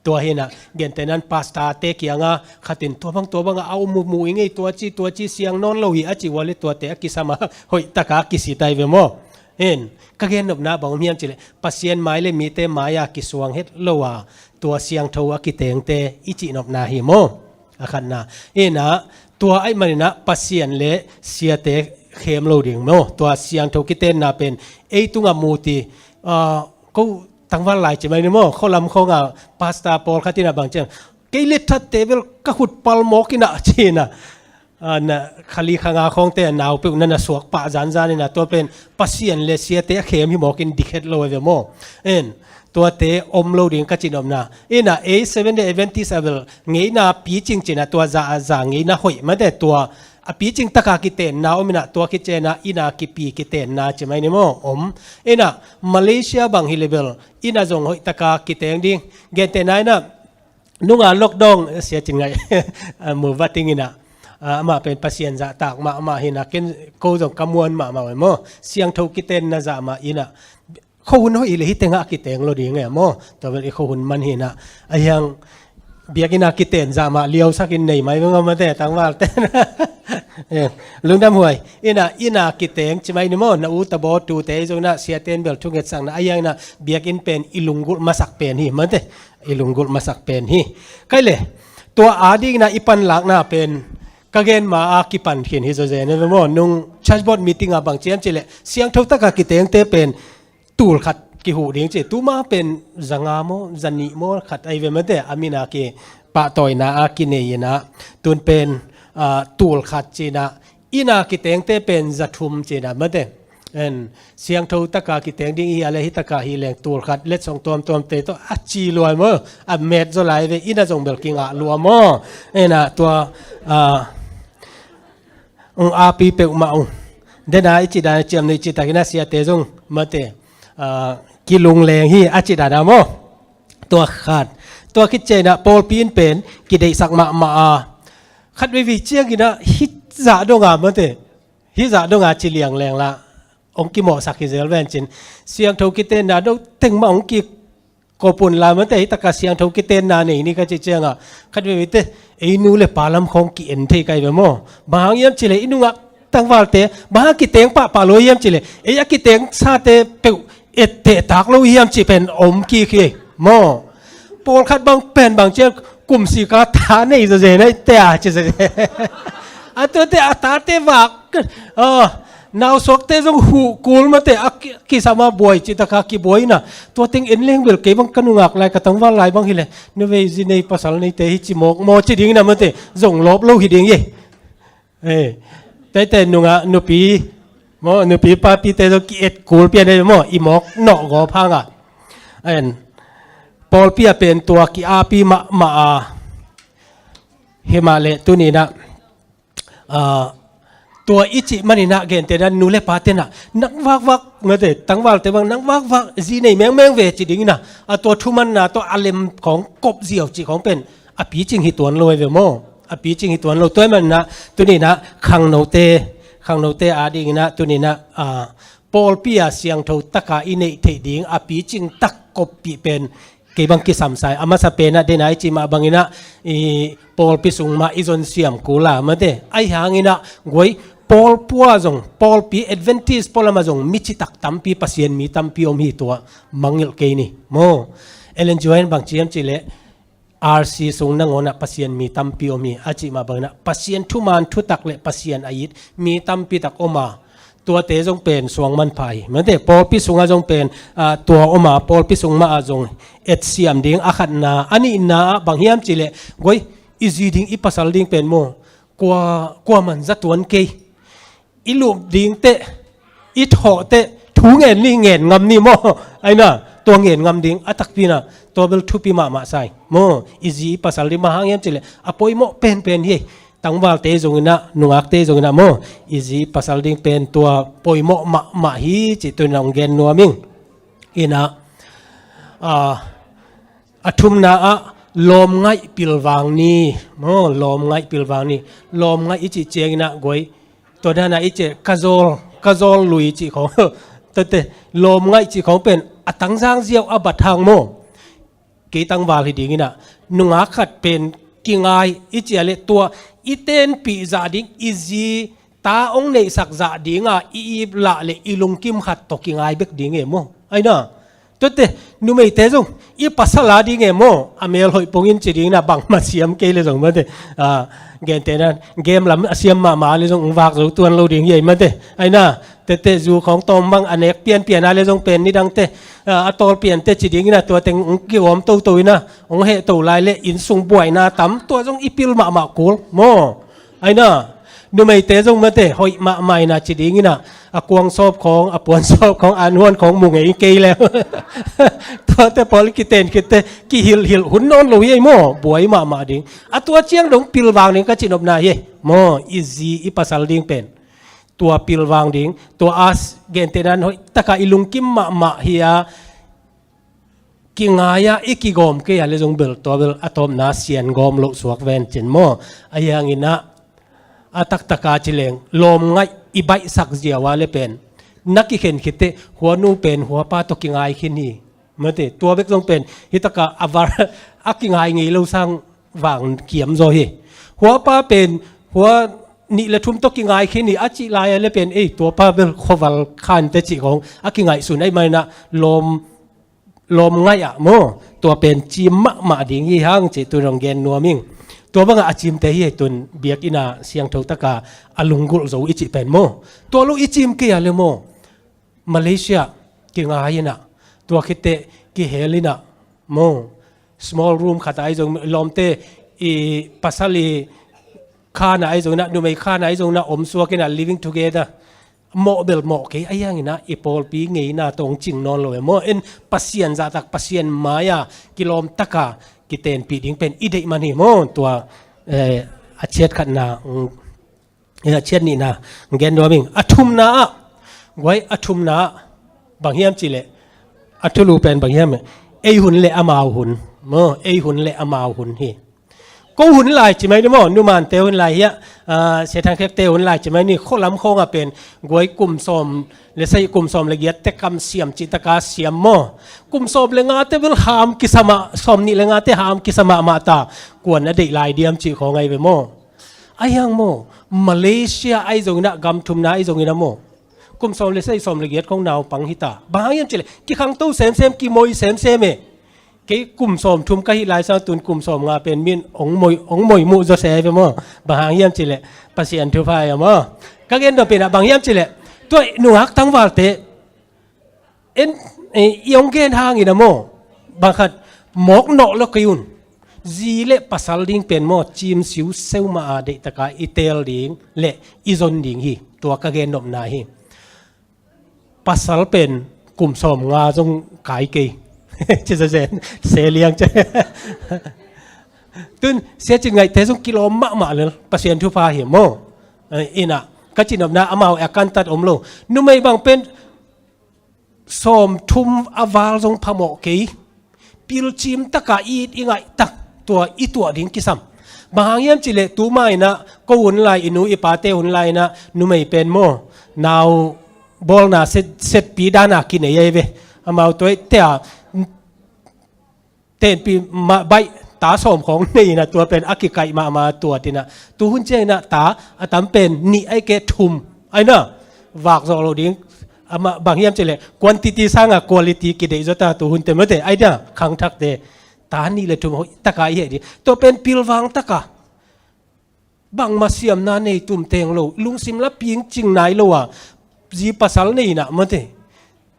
Tua hi in ah gentehna in pastor-te kiangah khat in tua bang, tua bangah a om uh mu ing ei, tua ci, tua ci siang nawn lo hi a cih uh leh tuate a kisam a hoih takin a kisit hi ve maw. Hi in, ka gen nopna bang om hiam cih leh Pasian mai leh mite mai-ah kisuang het lo a, tua siangtho a kitengte i cih nopna hi maw. A khatna. Hi in ah, tua ahih manin ah Pasian leh siate khem lo ding maw. Tua siangtho kitenna pen ei tungah mu ti, ah, ko tangval lai ci mai ni maw, khualam khawng ah pastor pawlkhat in ah bang ci hiam, kei leh thatte bel ka khut pal mawk in ah ci in ah, ah, na, kha li kha nga khawngte a nau peuh na na suak pah zanzan in ah, tua pen Pasian leh siate a khem hi mawk in dik het lo hi ve maw. Hi in, tuate om lo ding ka cih nopna. Hi in ah ei Seventh Day Adventist ah bel ngeina picing ci in ah tua za, za ngeina hoih mate, tua a picing takin kitenna om in ah, tua kici in ah inn a kipi kitenna ci mai ni maw, om. Hi in ah Malaysia bang hi leh bel inn ah zong hoih takin kiteng ding. Gentehna in ah nung a lockdown, Sia Cin Ngaih, a, mu va ting in ah, a, amah pen Pasian zahtak mahmah hi in ah, ken ko zong ka muan mahmah uh maw. Siangtho kitenna zah mah in ah, khuahun hoih leh hih tengah kiteng lo ding e maw. Tua bel i khuahun man hi in ah, a hiang biakinn a kiten zah mah liausak in nei mai ve maw mate, tangvalte. Eh, lungdam huai. Hi in ah, inn a kiteng ci mai ni maw, na u ta baw tute zong in ah siate in bel thungetsakna, a hiang in ah biakinn pen i lunggulh masak pen hi mate. I lunggulh masak pen hi. Kei leh, tua ading in ah i panlakna pen ka gen ma a kipan khin hi zawzen hi ve maw. Nung church board meeting ah bang ci hiam cih leh siangtho takin kitengte pen tul khat kihuh ding ci. Tuma pen za nga maw, za nih maw khat ahi ve mate, a min a kipahtawina a kinei in ah, tun pen, ah, tul khat ci in ah, inn a kitengte pen za thum ci in ah mate. En, siangtho takin kiteng ding i hi a leh hih takin hi leng tul khat letsong tuamtuamte tawh a ci lua maw, a met zaw lai ve, inn ah zong bel kingah lua maw. En ah tua, ah, ong api peuhmah ong. Den a i cih dan a ciamnuih cih takin a siate zong mate, ah, kilungleng hi a cih dan a maw. Tua khat. Tua khit ciangin ah pawlpi in pen kideihsak mahmah a, khat veivei ciangin ah hih zah dong a mate, hih zah dong a ci liangleng lah ong kimawhsak hi zel ven cin. Siangtho kitenna dong teng mah ong ki kop un la mate, hih takin siangtho kitenna nei ni ka cih ciangin ah, khat veivei te, ei nu leh pa lam khawng ki-en thei ka hi ve maw. Bang hang hiam cih leh i nungak tangvalte bang hang kiteng pahpah lo hiam cih leh, ei a kitengsate peuh etteh tak lo hiam cih pen om kik hi maw. Pawlkhat bang pen bang ciang kum sik a ta nei zawzen a i te a ci zawzen. A tuate a tate vak, ah, nausuakte zong huh kul mate, a ki-, kisam a buai cih takin kibuai in ah, tua teng en leng bel kei bang ka nungak lai ka tangval lai bang hi leh, na vei zi nei pasal neite hi ci mawk maw ci ding in ah mate, zong lawp lo hi ding hi. Eh, teitei nungak nupi maw, nupi papite zong ki-et kul pian ei maw, i mawk nawh gawp hang ah. En, pawlpi ah pen tua ki-api mahmah a, hi mah leh tuni in ah, ah, tua i cih manin ah gentehna in ah nu leh pate in ah nang vakvak, mate, tangvalte bang nang vakvak zi nei mengmeng ve ci ding in ah, a tua thumanna tawh a lem khawng kop ziau cih khawng pen a picing hi tuan lo hi ve maw. A picing hi tuan lo. Tua ahih manin ah tuni in ah khangnote, khangnote ading in ah tuni in ah, ah, pawlpi ah siangtho takin i neih theih ding a picing tak koppih pen kei bang kisam sa hi. A masa pen ah den a i cih mah bangin ah, i pawlpi sung mah i zon siam kul a mate. Ahi hangin ah guai, pawlpi ah zong, pawlpi Adventist pawlpi ah zong mi citak tampi, Pasian mi tampi om hi, tua mangngilh kei ni maw. Ellen G. White in bang ci hiam cih leh, R C sung nangawn ah Pasian mi tampi om hi a cih mah bangin ah Pasian thuman thutak leh Pasian a it mi tampi tak om a, tuate zong pen suang manpha hi. Mate, pawlpi sungah zong pen, ah, tua om a, pawlpi sung mah ah zong etsiam ding a khatna, a nihna ah bang hiam cih leh, guai, i zi ding i pasal ding pen maw, kua, kua man za tuan kei. I lup ding teh, i thawh teh, thu ngen ni, ngen ngam ni maw. Ahi na, tua ngen ngam ding a takpi in ah, tua bel thupi mahmah sa hi maw. I zi i pasal ding bang hang hiam cih leh a poimawh penpen hi. tangvalte zong inah, nungakte zong inah maw, i zi pasal ding pen tua poimawh mahmah hi cih tu-in ah hong gen nuam ing. Inah, a, a thumna ah lawmngaih pilvang ni, maw, lawmngaih pilvang ni. Lawmngaih i cih ciang inah guai, tua dan a i cih ka zawl, ka zawl lui cih khawng, tuate, lawmngaih cih khawng pen a tangzang ziau a bat hang maw. Kei tangval hi ding inah, nungak khat pen kingai i cih a leh tua i tenpih zah ding, i zi ta hong neihsak zah ding a i ip lah leh i lungkim khat tawh kingai bek ding e maw. Ai na, tuate, numeite zong i pasal a ding e maw, a mel hoih pongin ci ding inah, bangmah siam kei leh zong mate, a, gentehna, game lam a siam mahmah leh zong hong vak zo tuan lo ding hi ei mate. Ai na, tete, zu khawng tawm bang a nek pianpian a leh zong pen nidangte, a, a tawl piante ci ding inah, tua teng hong kiawm toto inah, hong heh to lai leh inn sung buaina tam, tua zong i pil mahmah kul maw. Ai na, numeite zong mate, hoih mahmah inah ci ding inah, a kuang sawp khawng, a puan sawp khawng, an huan khawng mu ngei kei leh. Tuate pawl kiten khit teh, kihilhhilh hun nawn lo hi ei maw, buai mahmah ding. A tua ciang dong pilvang ding ka cinopna hi ei maw, i zi i pasal ding pen. Tua pilvang ding, tua a s-, gentehna in hoih taka i lungkim mahmah hi a, kingai a i kigawm kei a leh zong bel tua bel a tawpna sian gawm loh suak ven cin maw. Ahi hang inah, a taktaka ci leng, lawmngaih i baihsak ziau a leh pen, na kikhen khit teh, huanu pen huapa tawh kingai khin hi. Mate, tua bek zong pen hi taka a var, a kingai ngei lo sang vang kiam zaw hi. Huapa pen hua nih leh thum tawh kingai khin hi a cih lai a leh pen, ei, tuapa bel khuaval khante cih khawng a kingaihsun ahih man inah lawm, lawmngaih ah maw, tua pen cim mahmah ding hi hang cih tu-in hong gen nuam ing. Tua bangah a cimte hi ei, tu-in biakinn a siangtho taka a lunggulh zo i cih pen maw. Tua lo i cim kei a leh maw, Malaysia kingai inah, tua khit teh kihel inah maw, small room khat ah ahi zong, lawmte, i pasal i khan ah ahi zong inah, numei khan ah ahi zong inah, om suak inah, living together. Mawh bel mawh kei, ahi hang inah i pawlpi ngeina tawh hong cing nawn lo e maw. En, Pasian zahtak, Pasian mai-a kilawm taka kitenpih ding pen i deih man hi maw. Tua, eh, a ciat khatna, mm, eh, a ciat nihna, gen nuam ing. A thumna ah, guai, a thumna ah, bang hiam cih leh, a thulu pen bang hiam, ei hun leh amau hun maw, ei hun leh amau hun hi. Ko hun lai ci mai ni maw, numante hun lai hiah, ah, Sia Thang Khekte hun lai ci mai ni, khualam khawng ah pen, guai, kum sawm leh sagih, kum sawm leh giatte kam siam cih taka siam maw. Kum sawm leh ngate bel ham kisa mah, sawm nih leh ngate ham kisa mahmah ta, kua'n a deih lai diam cih khawng ahi ve maw. Ahi hang maw, Malaysia ahi zong inah, gam thumna ahi zong inah maw, kum sawm leh sagih, sawm leh giat khawng naupang hi ta. Bang hang hiam cih leh, kikhangto semsem, kimoi semsem e. Kei kum sawm thum ka hih lai sang, tu-in kum sawm nga pen min hong moi, hong moi muh zaw se ve maw. Bang hang hiam cih leh, Pasian thupha hi a maw. Ka gen nop pen ah bang hiam cih leh, tua nungak tangvalte, en, eh, i hong gen hang inah maw, bang khat mawk nawh lo kei un. Zi leh pasal ding pen maw, cim siuseu mah a, deih taka i teel ding leh i zon ding hi. Tua ka gen nopna hi. Pasal pen kum sawm nga zong kai kei. Ci zazen, se liang ci. Tu-in Sia Cin Ngaihte zong kilawm mahmah lel, Pasian thupha hi maw. Eh, inah, ka cinopna amau a kantat om lo. Numei bang pen sawm thum a val zong phamawh kei. Pilcim taka i it i ngaih tak, tua i tuah ding kisam. Bang hang hiam cih leh, tu ma inah, ko hun lai, i nu i pate hun lai inah, numei pen maw, nau bawlna set, setpi dan a kinei ahi ve. Amau tua i te a, tenpih mah baih, ta sawm khawng nei inah, tua pen a kikaih mahmah tua tinah. Tu hun ciang inah ta a tam pen nih ahih kei leh thum. Ai na, vak zawh loh ding. Amah bang hiam cih leh, quantity sangin quality kideih zaw ta tu hunte mate. Ai dia, khangthakte. Ta nih leh thum hoih taka i heh ding. Tua pen pilvang taka. Bangmah siamna nei tum teng lo. Lungsim la pingcing nai lo a. Zi pasal nei inah mate.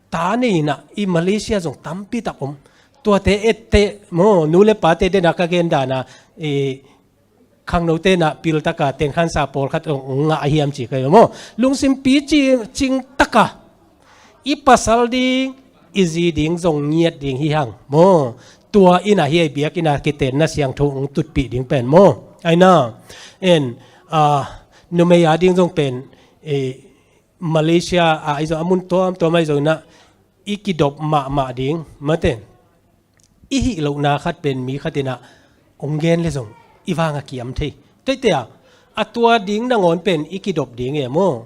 Ta nei inah i Malaysia zong tampi tak om. Tuate etteh maw, nu leh pate den a ka gen dan a, eh, khangnote inah pil taka tenkhansa pawlkhat ong, ong ngah a hiam ci ka hi maw. Lungsim picing taka i pasal ding, i zi ding zong ngiat ding hi hang maw. Tua inah hiai biakinn a kitenna siangtho ong tutpih ding pen maw. Ai na. En, a, numei a ding zong pen, eh, Malaysia a, ahi zong a mun tuamtuam ahi zong inah i kidop mahmah ding mate. I hih lohna khat pen mi khat inah hong gen le zong i vang a kiam thei. Tuaite a, a tua ding nangawn pen i kidop ding e maw.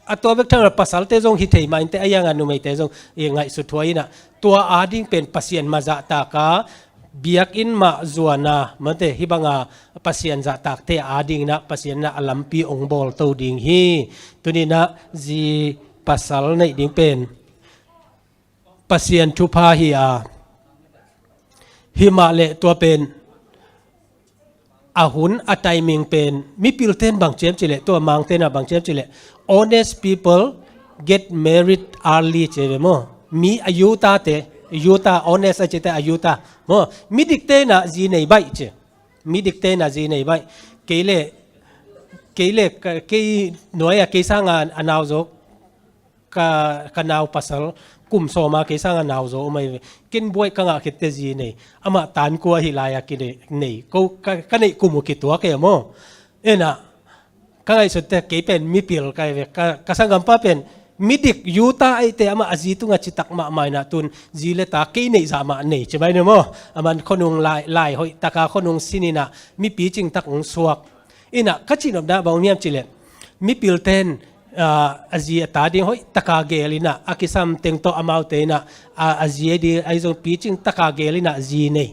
A tua bek tham a pasalte zong hi thei mah inte, a ianga numeite zong i ngaihsut huai inah tua a ding pen Pasian mah zahtak a, biakinn mah zuan a mate, hih banga Pasian zahtakte a ding inah Pasian inah a lampi hong bawlto ding hi. Tuni inah zi pasal neih ding pen Pasian thupha hi a, himah leh tua pen a hun a timing pen mipilten bang ciam cileh, tua mangten a bang ciam cileh, honest people get married early ci ve maw. Mi a yuta te, yuta, honest a cite a yuta maw. Midikte inah zi nei baih ci. Midikte inah zi nei baih. Kei le, kei le, ka, kei nuai a kei sanga a nau zawk ka, ka nau pasal kum sawma kei sanga nau zaw om ahi ve. Ken buaih ka ngah khitte zi nei. Amah tankua hi lai-a kinei, nei. Ko ka, ka neih kum uh kituak e maw. Inah ka ngaihsutte kei pen mipil ka hi ve. Ka, ka sanggampa pen midik yuta ahihte amah a zi tungah citak mahmah inah tun zi le ta kei neih zah mah nei ci mai ni maw. Aman khonung lai, lai hoih taka khonung sin inah mi picing tak hong suak. Inah ka cihnopna bang hiam cileh, mipilten, ah, a zi a ta ding hoih taka gel inah a kisam teng tawh amaute inah, ah, a zi a ding ahi zong picing taka gel inah zi nei.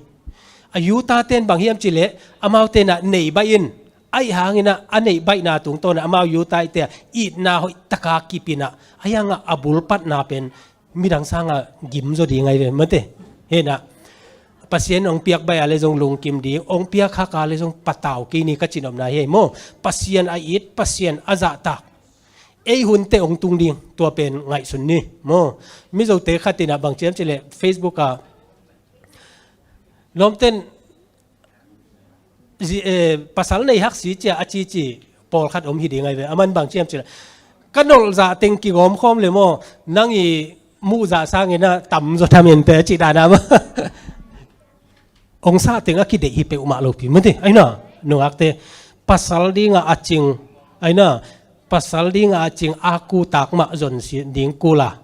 A yutaten bang hiam cileh, amaute inah nei baih in, ahi hang inah a neih baihna tungtawn ah amau yuta ahihte a itna hoih taka kip inah, ahi hangah a bulpatna pen midang sanga gim zaw ding ahi ve mate. Hinah Pasian hong piak baih a le zong lungkim ding, hong piak hak a le zong patau kei ni ka cihnopna hi maw. Pasian a it, Pasian a zahtak, ei hunte hong tung ding, tua pen ngaihsun ni maw. Mizote khat inah bang ciam cileh Facebook a lawmten zi, eh, pasal nei hak si cia a cici pawlkhat om hi ding ahi ve. Aman bang ciam cileh, ka nolh zah teng kigawm khawm le maw, nang i muh zah sangin a tam zaw tham inte a cih dana maw. Hong sah teng a kideih hi peuhmah lopi mate. Aina nungakte, pasal dingah a cing, aina pasal dingah a cing a kutak mah zon si ding kula.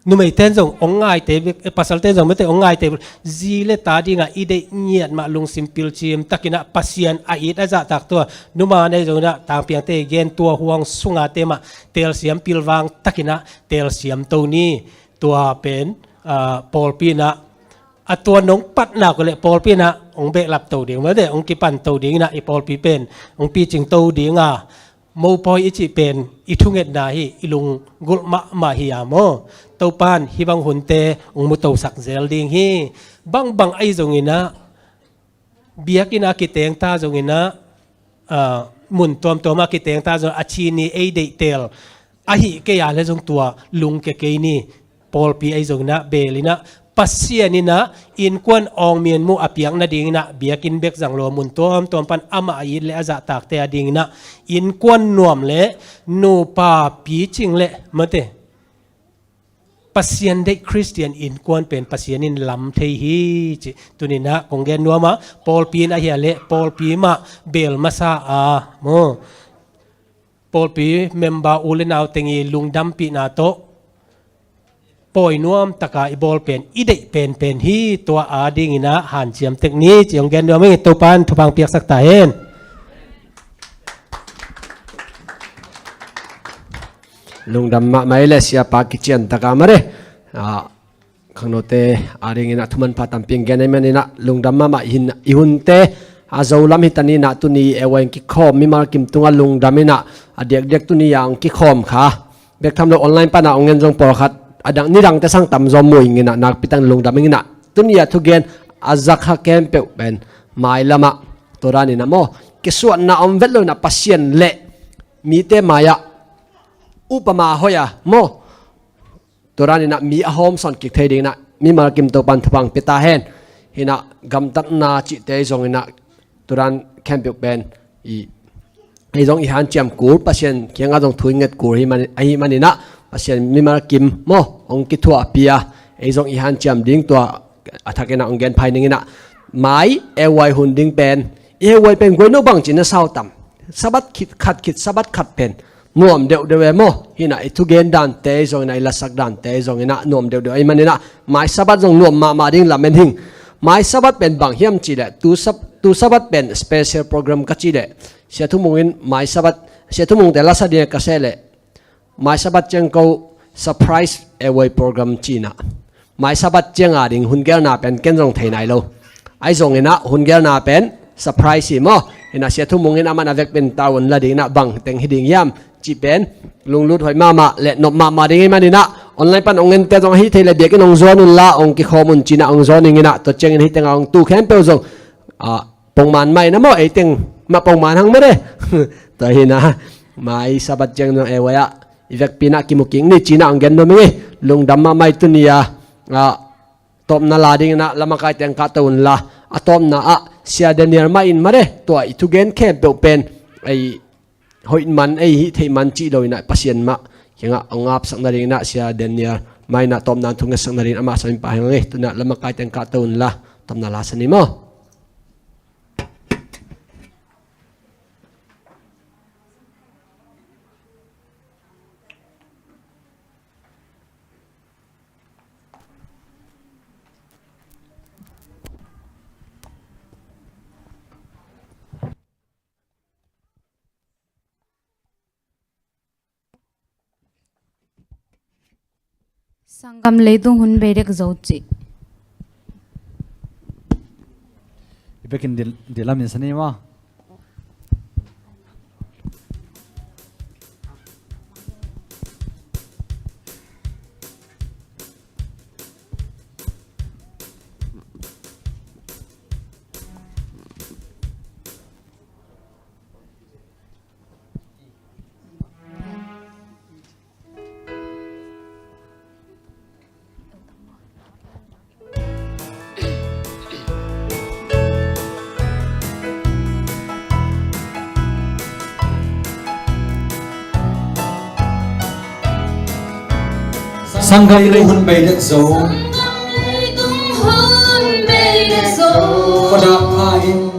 Numeiten zong hong ngaite bek, eh, pasalten zong mate hong ngaite bek, zi le ta dingah i deih ngiat mah lungsim pilcim takinah Pasian a it a zahtak tua, numa nei zonginah tangpiangte gen tua huang sungate mah telsiam pilvang takinah telsiam to ni. Tua pen, ah, pawlpi inah a tua nong patnak uh le pawlpi inah hong behlap to ding mate, hong kipan to dinginah i pawlpi pen hong picing to dinga, mopawi i cih pen i thungetna hi, i lunggulh mahmah hi a maw. Topan hih bang hunte hong mutosak zel ding hi. Bangbang ahi zonginah, biakinn a kitengta zonginah, ah, mun tuamtuam a kitengta zong a ci ni ei deihtel ahi kei a le zong tua lungke kei ni. Pawlpi ahi zonginah belinah Pasian inah innkuan awngmian muh a piak nadinginah biakinn bek zang lo a mun tuamtuam pan amah a it le a zahtakte a dinginah innkuan nuam le nupa picing le mate, Pasian deih Khristian innkuan pen Pasian in lam thei hi cih tuninah kong gen nuam a, pawlpi in ahi a le pawlpi mah bel masa a maw. Pawlpi member u le nau teng i lungdampihna tawh pawi nuam taka i bawl pen i deih penpen hi. Tua a dinginah hanciam tek ni ci hong gen nuam ing. Topan thupha piaksak ta hen. Lungdam mahmah i le siapa kician taka mare. Ah, khangnote a dinginah thumanpha tampi hong gen ahi maninah lungdam mahmah i hunte a zo lam hi taninah tuni e wai hong kikhawm mimal kim tungah lungdam inah a diakdiak tuni a hong kikhawm kha bek tham lo online panah hong en zong pawlkhat a dang nidangte sang tamzaw mu inginah nakpi takin lungdam inginah tuni a thugen a zakha khempeuh pen mailamah tua daninah maw kisuanna om vet lo inah Pasian le mite mai-ah upama hoih a maw. Tua daninah mi a hawmsawn kik thei dinginah mimal kim Topan thupha hong pia ta hen. Hinah gamtatna cihte zonginah tua dan khempeuh pen i, ei zong i hanciam kul, Pasian kiangah zong thu i nget kul hi man, ahi maninah Pasian mimal kim maw hong kithuahpih a, ei zong i hanciam ding tua a thakinah hong gen phai ninginah mai e wai hun ding pen, e wai pen guai no bang cih na sau tam. Sabbath khit khat khit, Sabbath khat pen nuam deuhdeuh e maw. Hi inah i thugen dante zong inah, i lasak dante zong inah nuam deuhdeuh ahih man inah, mai Sabbath zong nuam mahmah ding lamen hing. Mai Sabbath pen bang hiam cih leh, tu Sab-, tu Sabbath pen special program ka cih leh, Sia Thu Mung in mai Sabbath, Sia Thu Mung te lasa ding ka seh leh, mai Sabbath ciang ko surprise away program ci inah, mai Sabbath ciang a ding hun gelna pen ken zong thei nai lo. Ahi zong inah hun gelna pen surprise hi maw. Hi inah Sia Thu Mung in aman a vekpi in tau hun la ding inah, bang teng hi ding hiam cih pen lunglut hoih mahmah leh nop mahmah ding ahih man inah, online pan hong ente zong ahi thei leh biakinn hong zuan un la, hong kikhawm un ci inah, hong zuan ing inah, tua ciangin hih tengah hong tu khempeuh zong, ah, pongman mah inah maw, ei teng mah pongman hang mah de. Tua hi inah, mai Sabbath ciang zong ei vai ah i vekpi inah kimu kik ni ci inah hong gen nuam ing ei. Lungdam mahmah. Tuni a, ah, tawpna la ding inah lamakaite hong kahto un la, a tawpna ah Sia Daniel mah in mah de, tua i thugen khempeuh pen ei hoih man, ei hih theih man cih lo inah, Pasian mah kiangah hong apsak nading inah, Sia Daniel mah inah tawpna thu ngetsak nading amah sam in pah hi ing ei. Tuni a lamakaite hong kahto un la, tawpna la sa ni maw. Sanggam leitung hun bei dek zo cih. I bekin dil, dil lam in sa ni maw. Sanggam leitung hun bei dek zo. Sanggam leitung hun bei dek zo. Khuadak pha in.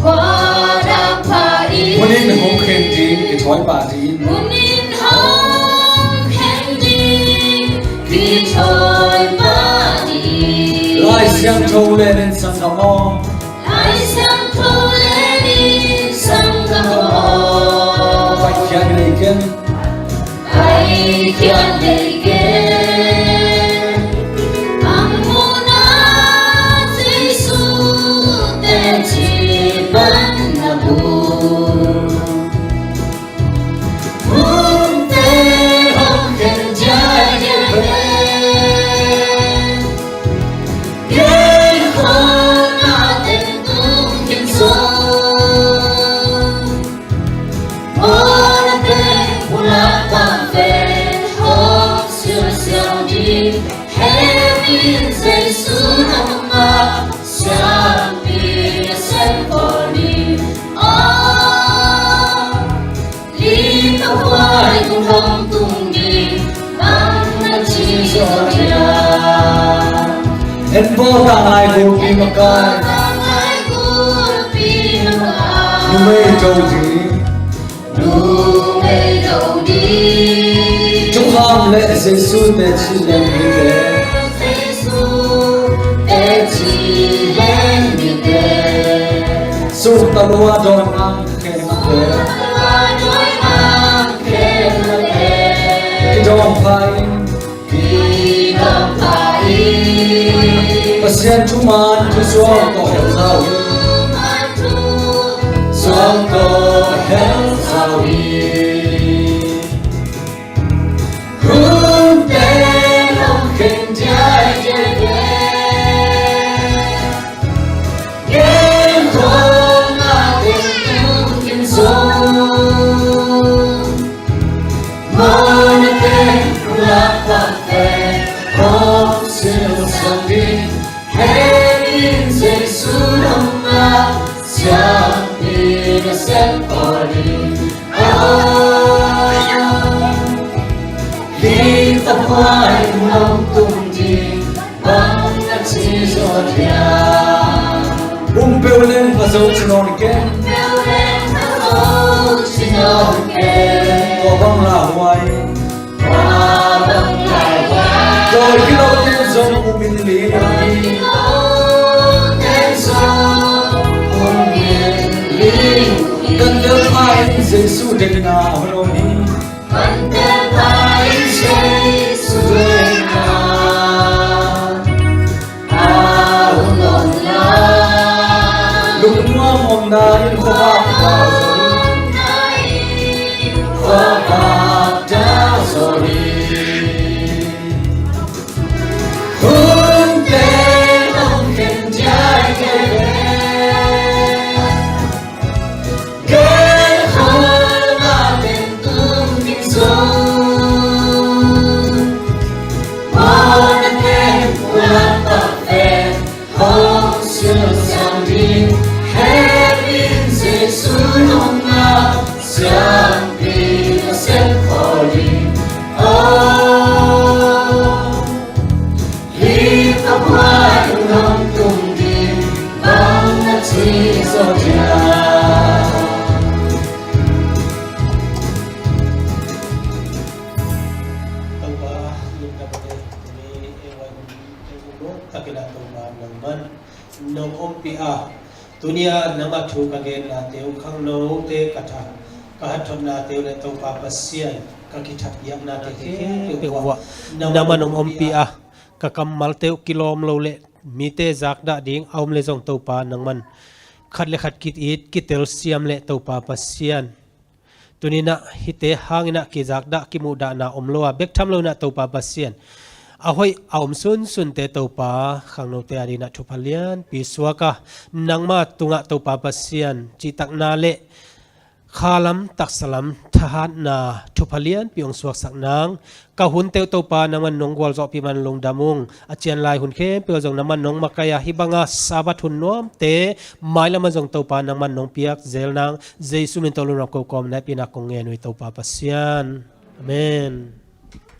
Khuadak pha in. Hun in hong khen ding kithawi pah ding. Hun in hong khen ding kithawi pah ding. Lai Siangtho len in sanggam aw. Lai Siangtho len in sanggam aw. Paikhiat nei ken. Paikhiat nei ken. A mun ah Jesu teci pan na bu. Hunte hong khen diakdiak ve. Kei khawng a teng tung khin sung. Mawhnate pulak pah ve, hong sialsial ding. Hehpih in Jesu nangmah siampi nasem pawl ding. Aw, lipakhuai kung hong tung ding, bang na ci zaw hiam? En bawl ta ngai gulpi makai. Numei do ding. Numei do ding. Thukham le Jesu teci len mite. Jesu teci len mite. Suk talua dawi mang khen mite. Suk talua dawi mang khen mite. Kidawm pha in. Pasian thuman thu suang tawh hel zau hi. Suang tawh hel zau hi. Hunte hong khen diakdiak ve. Kei khawng a teng tung khin sung. Mawhnate pulak pah ve, hong sialsial ding. Hehpih in Jesu nangmah siampi nasem pawl ding. Aw, lipakhuai kung hong tung ding, bang na ci zaw hiam? Rumpeuh leng pha zo ci nawn ken. Rumpeuh leng pha zo Min li. Kan tel pha in Jesu deihna a hong om hi. Kan tel pha in Jesu deihna a hong om lai. Lungnuam omna in khuavak ta zaw hi. Khuavak ta zaw hi. Hun pen hong khen diai kei ve. Gel khol ma pen tung ding zong. Mawhna pen puan pak pen hong sial sang ding. Hehpih in Jesu nong ngak siangpi a sem khol ding. Oh. Hi khuabuai hong tung ding bang na ci zaw dia. Topa, lungdam a te, tuni ei vai hun ei hun lo takin a Topa nangman nong ompih a, tuni-a nangma thu ka gennate uh, khangnote ka tha, ka hanthotnate uh le Topa Pasian, ka kithapiaknate khempeuh uh ah nangman nong ompih a, ka kammalte uh kilawm lo le mite zakdah ding a om le zong Topa nangman khat le khat ki-it kitelsiam le Topa Pasian, tuni-in ah hihte hangin ah kizakdah kimuhdahna om lo a bek tham loin ah Topa Pasian, a hoih a om sunsunte Topa khangnote adingin ah thupha lianpi suak a, nangma tungah Topa Pasian cihtakna le khalam taksalam thahatna thupha lianpi hong suaksak nang. Ka hunte uh Topa nangman nong gualzawhpih man lungdam ung. A cian lai hun khempeuh ah zong nangman nong makaih a, hih banga Sabbath hun nuamte mailam ah zong Topa nangman nong piak zel nang. Jesu min tawh lungdam ko kawm na hehpihna kong ngen uh hi Topa Pasian. Amen.